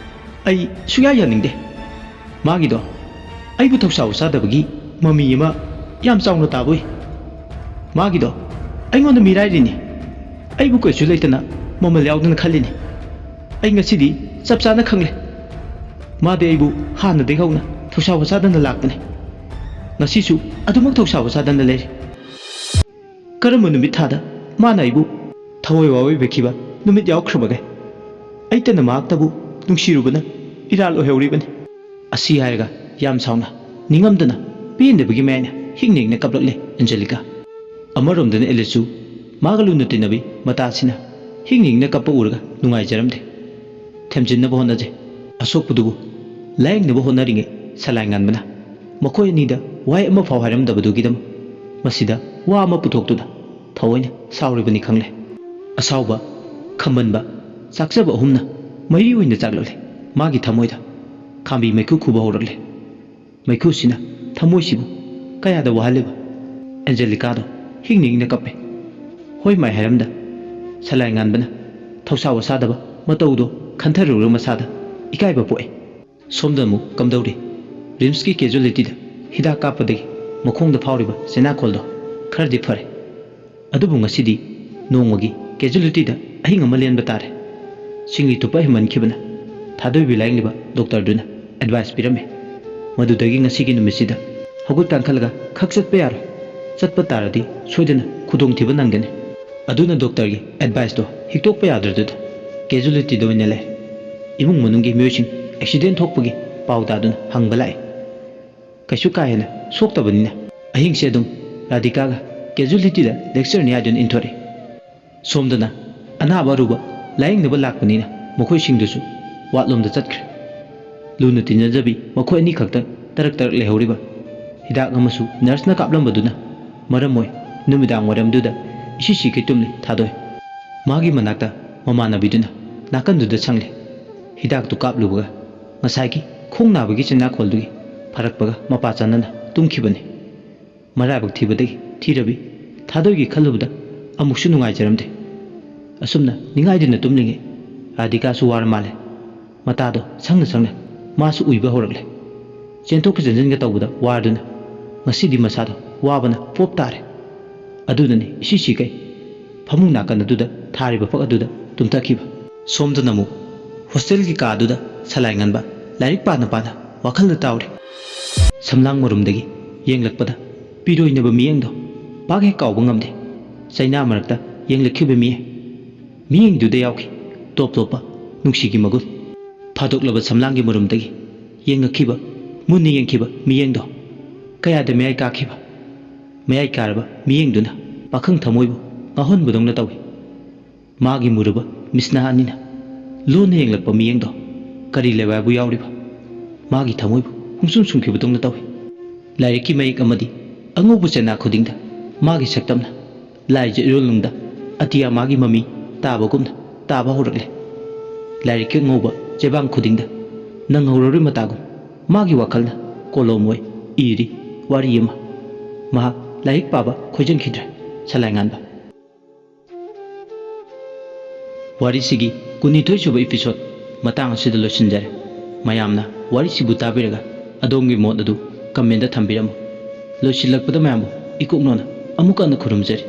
ꯑꯩ ꯁꯨꯡꯌꯥ ꯌꯥꯅꯤꯡꯗꯦ꯫ ꯃꯥꯒꯤꯗꯣ ꯑꯩꯕꯨ ꯊꯧꯁꯥ ꯋꯥꯁꯥꯗꯕꯒꯤ ꯃꯃꯤ ꯑꯃ ꯌꯥꯝ ꯆꯥꯎꯅ ꯇꯥꯕ ꯎꯏ꯫ ꯃꯥꯒꯤꯗꯣ ꯑꯩꯉꯣꯟꯗ ꯃꯤꯔꯥꯏꯔꯤꯅꯤ꯫ ꯑꯩꯕꯨ ꯀꯩꯁꯨ ꯂꯩꯇꯅ ꯃꯃꯜ ꯌꯥꯎꯗꯅ ꯈꯜꯂꯤꯅꯤ꯫ ꯑꯩ ꯉꯁꯤꯗꯤ ꯆꯞ ꯆꯥꯅ ꯈꯪꯂꯦ꯫ ꯃꯥꯗꯤ ꯑꯩꯕꯨ ꯍꯥꯟꯅꯗꯒꯤ ꯍꯧꯅ ꯊꯧꯁꯥ ꯋꯥꯁꯥꯗꯅ ꯂꯥꯛꯄꯅꯤ꯫ ꯉꯁꯤꯁꯨ ꯑꯗꯨꯃꯛ ꯊꯧꯁꯥ ꯋꯥꯁꯥꯗꯅ ꯂꯩꯔꯤ꯫ ꯀꯔꯝꯕ ꯅꯨꯃꯤꯠ ꯊꯥꯗ ꯃꯥꯅ ꯑꯩꯕꯨ ꯊꯋꯥꯏ ꯋꯥꯑꯣꯏꯕꯤꯈꯤꯕ ꯅꯨꯃꯤꯠ ꯌꯥꯎꯈ꯭ꯔꯕꯒꯦ? ꯑꯩꯇꯅ ꯃꯍꯥꯛꯇꯕꯨ ꯅꯨꯡꯁꯤꯔꯨꯕꯅ ꯏꯔꯥꯜ ꯑꯣꯏꯍꯧꯔꯤꯕꯅꯤ꯫ ꯑꯁꯤ ꯍꯥꯏꯔꯒ ꯌꯥꯝ ꯁꯥꯎꯅ, ꯅꯤꯡꯉꯝꯗꯅ, ꯄꯦꯟꯗꯕꯒꯤ ꯃꯌꯥꯏꯅ ꯍꯤꯡ ꯍꯤꯡꯅ ꯀꯞꯂꯛꯂꯦ ꯑꯦꯟꯖꯦꯂꯤꯀꯥ꯫ ꯑꯃꯔꯣꯝꯗꯅ ꯑꯦꯂꯤꯁꯁꯨ ꯃꯥꯒ ꯂꯨꯅ ꯇꯤꯟꯅꯕꯤ ꯃꯇꯥꯁꯤꯅ ꯍꯤꯡ ꯍꯤꯡꯅ ꯀꯞꯄ ꯎꯔꯒ ꯅꯨꯡꯉꯥꯏꯖꯔꯝꯗꯦ꯫ ꯊꯦꯝꯖꯤꯟꯅꯕ ꯍꯣꯠꯅꯖꯩ꯫ ꯑꯁꯣꯛꯄꯗꯨꯕꯨ ꯂꯥꯌꯦꯡꯅꯕ ꯍꯣꯠꯅꯔꯤꯉꯩ ꯁꯂꯥꯏ ꯉꯥꯟꯕꯅ ꯃꯈꯣꯏ ꯑꯅꯤꯗ ꯋꯥꯍꯩ ꯑꯃꯐꯥꯎ ꯍꯥꯏꯔꯝꯗꯕꯗꯨꯒꯤꯗꯃꯛ ꯃꯁꯤꯗ ꯋꯥ ꯑꯃ ꯄꯨꯊꯣꯛꯇꯨꯅ ꯊꯑꯣꯏꯅ ꯁꯥꯎꯔꯤꯕꯅꯤ ꯈꯪꯂꯦ꯫ ꯑꯁꯥꯎꯕ, ꯈꯝꯕꯟꯕ, ꯆꯥꯛꯆꯕ ꯑꯍꯨꯝꯅ ꯃꯔꯤ ꯑꯣꯏꯅ ꯆꯥꯛꯂꯛꯂꯦ ꯃꯥꯒꯤ ꯊꯃꯣꯏꯗ꯫ ꯈꯥꯝꯕꯤ ꯃꯩꯈꯨ ꯈꯨꯕ ꯍꯧꯔꯛꯂꯦ꯫ ꯃꯩꯈꯨꯁꯤꯅ ꯊꯃꯣꯏꯁꯤꯕꯨ ꯀꯌꯥꯗ ꯋꯥꯍꯜꯂꯤꯕ? ꯑꯦꯟꯖꯦꯂꯤꯀꯥꯗꯣ ꯍꯤꯡꯅ ꯍꯤꯡꯅ ꯀꯞꯄꯦ꯫ ꯍꯣꯏ ꯃꯥꯏ ꯍꯥꯏꯔꯝꯗ ꯁꯂꯥꯏ ꯉꯥꯟꯕꯅ ꯊꯧꯁꯥ ꯋꯥꯁꯥꯗꯕ ꯃꯇꯧꯗꯣ ꯈꯟꯊꯔꯨꯔꯒ ꯃꯁꯥꯗ ꯏꯀꯥꯏꯕ ꯄꯣꯛꯑꯦ꯫ ꯁꯣꯝꯗ ꯑꯃꯨꯛ ꯀꯝꯗꯧꯔꯤ? ꯔꯤꯝꯁꯀꯤ ꯀꯦꯖꯨꯋꯦꯂꯤꯇꯤꯗ ꯍꯤꯗꯥꯛ ꯀꯥꯞꯄꯗꯒꯤ ꯃꯈꯣꯡꯗ ꯐꯥꯎꯔꯤꯕ ꯆꯦꯅꯥꯈꯣꯜꯗꯣ ꯈꯔꯗꯤ ꯐꯔꯦ꯫ ꯑꯗꯨꯕꯨ ꯉꯁꯤꯗꯤ ꯅꯣꯡꯃꯒꯤ ꯀꯦꯖꯨꯋꯦꯂꯤꯇꯤꯗ ꯑꯍꯤꯡ ꯑꯃ ꯂꯦꯟꯕ ꯇꯥꯔꯦ꯫ ꯆꯤꯡꯂꯤ ꯇꯨꯞꯄ ꯍꯦꯟꯃꯟꯈꯤꯕꯅ ꯊꯥꯗꯣꯏꯕꯤ ꯂꯥꯌꯦꯡꯂꯤꯕ ꯗꯣꯛꯇꯔꯗꯨꯅ ꯑꯦꯗꯚꯥꯏꯁ ꯄꯤꯔꯝꯃꯤ꯫ ꯃꯗꯨꯗꯒꯤ ꯉꯁꯤꯒꯤ ꯅꯨꯃꯤꯠꯁꯤꯗ ꯍꯧꯒꯠ ꯀꯥꯡꯈꯠꯂꯒ ꯈꯛ ꯆꯠꯄ ꯌꯥꯔꯣꯏ꯫ ꯆꯠꯄ ꯇꯥꯔꯗꯤ ꯁꯣꯏꯗꯅ ꯈꯨꯗꯣꯡꯊꯤꯕ ꯅꯪꯒꯅꯤ꯫ ꯑꯗꯨꯅ ꯗꯣꯛꯇꯔꯒꯤ ꯑꯦꯗꯚꯥꯏꯁꯇꯣ ꯍꯤꯛꯇꯣꯛꯄ ꯌꯥꯗ꯭ꯔꯗꯨꯗ ꯀꯦꯖꯨꯋꯦꯂꯤꯇꯤꯗ ꯑꯣꯏꯅ ꯂꯩꯔꯦ꯫ ꯏꯃꯨꯡ ꯃꯅꯨꯡꯒꯤ ꯃꯤꯑꯣꯏꯁꯤꯡ ꯑꯦꯛꯁꯤꯗꯦꯟ ꯊꯣꯛꯄꯒꯤ ꯄꯥꯎ ꯇꯥꯗꯨꯅ ꯍꯪꯕ ꯂꯥꯛꯑꯦ꯫ ꯀꯩꯁꯨ ꯀꯥ ꯍꯦꯟꯅ ꯁꯣꯛꯇꯕꯅꯤꯅ ꯑꯍꯤꯡꯁꯦ ꯑꯗꯨꯝ ꯔꯥꯙꯤꯀꯥꯒ ꯀꯦꯖꯨꯋꯦꯂꯤꯇꯤꯗ ꯂꯦꯛꯆꯔꯅꯤ ꯍꯥꯏꯗꯨꯅ ꯏꯟꯊꯣꯔꯛꯑꯦ꯫ ꯁꯣꯝꯗꯅ ꯑꯅꯥꯕ ꯑꯔꯨꯕ ꯂꯥꯌꯦꯡꯅꯕ ꯂꯥꯛꯄꯅꯤꯅ ꯃꯈꯣꯏꯁꯤꯡꯗꯨꯁꯨ ꯋꯥꯠꯂꯣꯝꯗ ꯆꯠꯈ꯭ꯔꯦ꯫ ꯂꯨꯅ ꯇꯤꯟꯅꯖꯕꯤ ꯃꯈꯣꯏ ꯑꯅꯤꯈꯛꯇ ꯇꯔꯛ ꯇꯔꯛ ꯂꯩꯍꯧꯔꯤꯕ꯫ ꯍꯤꯗꯥꯛ ꯑꯃꯁꯨ ꯅꯔꯁꯅ ꯀꯥꯞꯂꯝꯕꯗꯨꯅ ꯃꯔꯝ ꯑꯣꯏ ꯅꯨꯃꯤꯗꯥꯡ ꯋꯥꯏꯔꯝꯗꯨꯗ ꯏꯁꯤ ꯁꯤꯈꯩ ꯇꯨꯝꯂꯤ ꯊꯥꯗꯣꯏ꯫ ꯃꯥꯒꯤ ꯃꯅꯥꯛꯇ ꯃꯃꯥꯟꯅꯕꯤꯗꯨꯅ ꯅꯥꯀꯟꯗꯨꯗ ꯁꯪꯂꯦ꯫ ꯍꯤꯗꯥꯛꯇꯨ ꯀꯥꯞꯂꯨꯕꯒ ꯉꯁꯥꯏꯒꯤ ꯈꯣꯡ ꯅꯥꯕꯒꯤ ꯆꯩꯅꯥꯈꯣꯜꯗꯨꯒꯤ ꯐꯔꯛꯄꯒ ꯃꯄꯥ ꯆꯥꯟꯅꯅ ꯇꯨꯝꯈꯤꯕꯅꯤ꯫ ꯃꯔꯥꯏꯕꯛ ꯊꯤꯕꯗꯒꯤ ꯊꯤꯔꯕꯤ ꯊꯥꯗꯣꯏꯒꯤ ꯈꯜꯂꯨꯕꯗ ꯑꯃꯨꯛꯁꯨ ꯅꯨꯡꯉꯥꯏꯖꯔꯝꯗꯦ꯫ ꯑꯁꯨꯝꯅ ꯅꯤꯡꯉꯥꯏꯗꯨꯅ ꯇꯨꯝꯂꯤꯉꯩ ꯔꯥꯙꯤꯀꯥꯁꯨ ꯋꯥꯔ ꯃꯥꯜꯂꯦ꯫ ꯃꯇꯥꯗꯣ ꯁꯪꯅ ꯁꯪꯅ ꯃꯥꯁꯨ ꯎꯏꯕ ꯍꯧꯔꯛꯂꯦ꯫ ꯆꯦꯟꯊꯣꯛꯀ ꯆꯦꯟꯁꯤꯟꯒ ꯇꯧꯕꯗ ꯋꯥꯔꯗꯨꯅ ꯉꯁꯤꯗꯤ ꯃꯁꯥꯗꯣ ꯋꯥꯕꯅ ꯄꯣꯞ ꯇꯥꯔꯦ꯫ ꯑꯗꯨꯅꯅꯤ ꯏꯁꯤ ꯁꯤꯈꯩ ꯐꯃꯨꯡ ꯅꯥꯀꯟ ꯑꯗꯨꯗ ꯊꯥꯔꯤꯕ ꯐꯛ ꯑꯗꯨꯗ ꯇꯨꯝꯊꯈꯤꯕ꯫ ꯁꯣꯝꯗꯅ ꯑꯃꯨꯛ ꯍꯣꯁꯇꯦꯜꯒꯤ ꯀꯥ ꯑꯗꯨꯗ ꯁꯂꯥꯏ ꯉꯥꯟꯕ ꯂꯥꯏꯔꯤꯛ ꯄꯥꯅ ꯄꯥꯅ ꯋꯥꯈꯜꯗ ꯇꯥꯎꯔꯤ꯫ ꯁꯝꯂꯥꯡ ꯃꯔꯨꯝꯗꯒꯤ ꯌꯦꯡꯂꯛꯄꯗ ꯄꯤꯔꯣꯏꯅꯕ ꯃꯤꯠꯌꯦꯡꯗꯣ ꯄꯥꯛ ꯍꯦꯛ ꯀꯥꯎꯕ ꯉꯝꯗꯦ꯫ ꯆꯩꯅꯥ ꯃꯔꯛꯇ ꯌꯦꯡꯂꯛꯈꯤꯕ ꯃꯤꯠꯌꯦꯡ, ꯃꯤꯠꯌꯦꯡꯗꯨꯗ ꯌꯥꯎꯈꯤ ꯇꯣꯞ ꯇꯣꯞꯄ ꯅꯨꯡꯁꯤꯒꯤ ꯃꯒꯨꯟ꯫ ꯐꯥꯗꯣꯛꯂꯕ ꯁꯝꯂꯥꯡꯒꯤ ꯃꯔꯨꯝꯗꯒꯤ ꯌꯦꯡꯉꯛꯈꯤꯕ, ꯃꯨꯟꯅ ꯌꯦꯡꯈꯤꯕ ꯃꯤꯠꯌꯦꯡꯗꯣ ꯀꯌꯥꯗ ꯃꯌꯥꯏ ꯀꯥꯈꯤꯕ꯫ ꯃꯌꯥꯏ ꯀꯥꯔꯕ ꯃꯤꯠꯌꯦꯡꯗꯨꯅ ꯄꯥꯈꯪ ꯊꯃꯣꯏꯕꯨ ꯉꯥꯎꯍꯟꯕꯗꯧꯅ ꯇꯧꯏ꯫ ꯃꯥꯒꯤ ꯃꯨꯔꯕ ꯃꯤꯠꯁꯅꯥ ꯑꯅꯤꯅ ꯂꯣꯟꯅ ꯌꯦꯡꯂꯛꯄ ꯃꯤꯠꯌꯦꯡꯗꯣ ꯀꯔꯤ ꯂꯩꯕꯥꯏꯕꯨ ꯌꯥꯎꯔꯤꯕ ꯃꯥꯒꯤ ꯊꯃꯣꯏꯕꯨ ꯄꯨꯡꯁꯨꯝ ꯁꯨꯝꯈꯤꯕꯗꯧꯅ ꯇꯧꯏ꯫ ꯂꯥꯏꯔꯤꯛꯀꯤ ꯃꯌꯦꯛ ꯑꯃꯗꯤ ꯑꯉꯧꯕ ꯆꯦꯅꯥ ꯈꯨꯗꯤꯡꯗ ꯃꯥꯒꯤ ꯁꯛꯇꯝꯅ ꯂꯥꯏꯖ ꯏꯔꯣꯜꯅꯨꯡꯗ ꯑꯇꯤꯌꯥ ꯃꯥꯒꯤ ꯃꯃꯤ ꯇꯥꯕꯒꯨꯝꯅ ꯇꯥꯕ ꯍꯧꯔꯛꯂꯦ꯫ ꯂꯥꯏꯔꯤꯛꯀꯤ ꯑꯉꯧꯕ ꯆꯦꯕꯥꯡ ꯈꯨꯗꯤꯡꯗ ꯅꯪꯍꯧꯔꯔꯣꯏ ꯃꯇꯥꯒꯨꯝ ꯃꯥꯒꯤ ꯋꯥꯈꯜꯅ ꯀꯣꯂꯣꯝ ꯑꯣꯏ ꯏꯔꯤ ꯋꯥꯔꯤ ꯑꯃ꯫ ꯃꯍꯥꯛ ꯂꯥꯏꯔꯤꯛ ꯄꯥꯕ ꯈꯣꯏꯖꯪꯈꯤꯗ꯭ꯔꯦ꯫ ꯁꯂꯥꯏꯉꯥꯟꯕ꯫ ꯋꯥꯔꯤꯁꯤꯒꯤ ꯀꯨꯟꯅꯤꯊꯣꯏ ꯁꯨꯕ ꯏꯄꯤꯁꯣꯗ ꯃꯇꯥꯡ ꯑꯁꯤꯗ ꯂꯣꯏꯁꯤꯟꯖꯔꯦ꯫ ꯃꯌꯥꯝꯅ ꯋꯥꯔꯤꯁꯤꯕꯨ ꯇꯥꯕꯤꯔꯒ ꯑꯗꯣꯝꯒꯤ ꯃꯣꯠ ꯑꯗꯨ ꯀꯃꯦꯟꯗ ꯊꯝꯕꯤꯔꯝꯃꯨ꯫ ꯂꯣꯏꯁꯤꯜꯂꯛꯄꯗ ꯃꯌꯥꯝꯕꯨ ꯏꯀꯣꯛꯅꯣꯅ ꯑꯃꯨꯛꯀ ꯍꯟꯅ ꯈꯨꯔꯨꯝꯖꯔꯤ꯫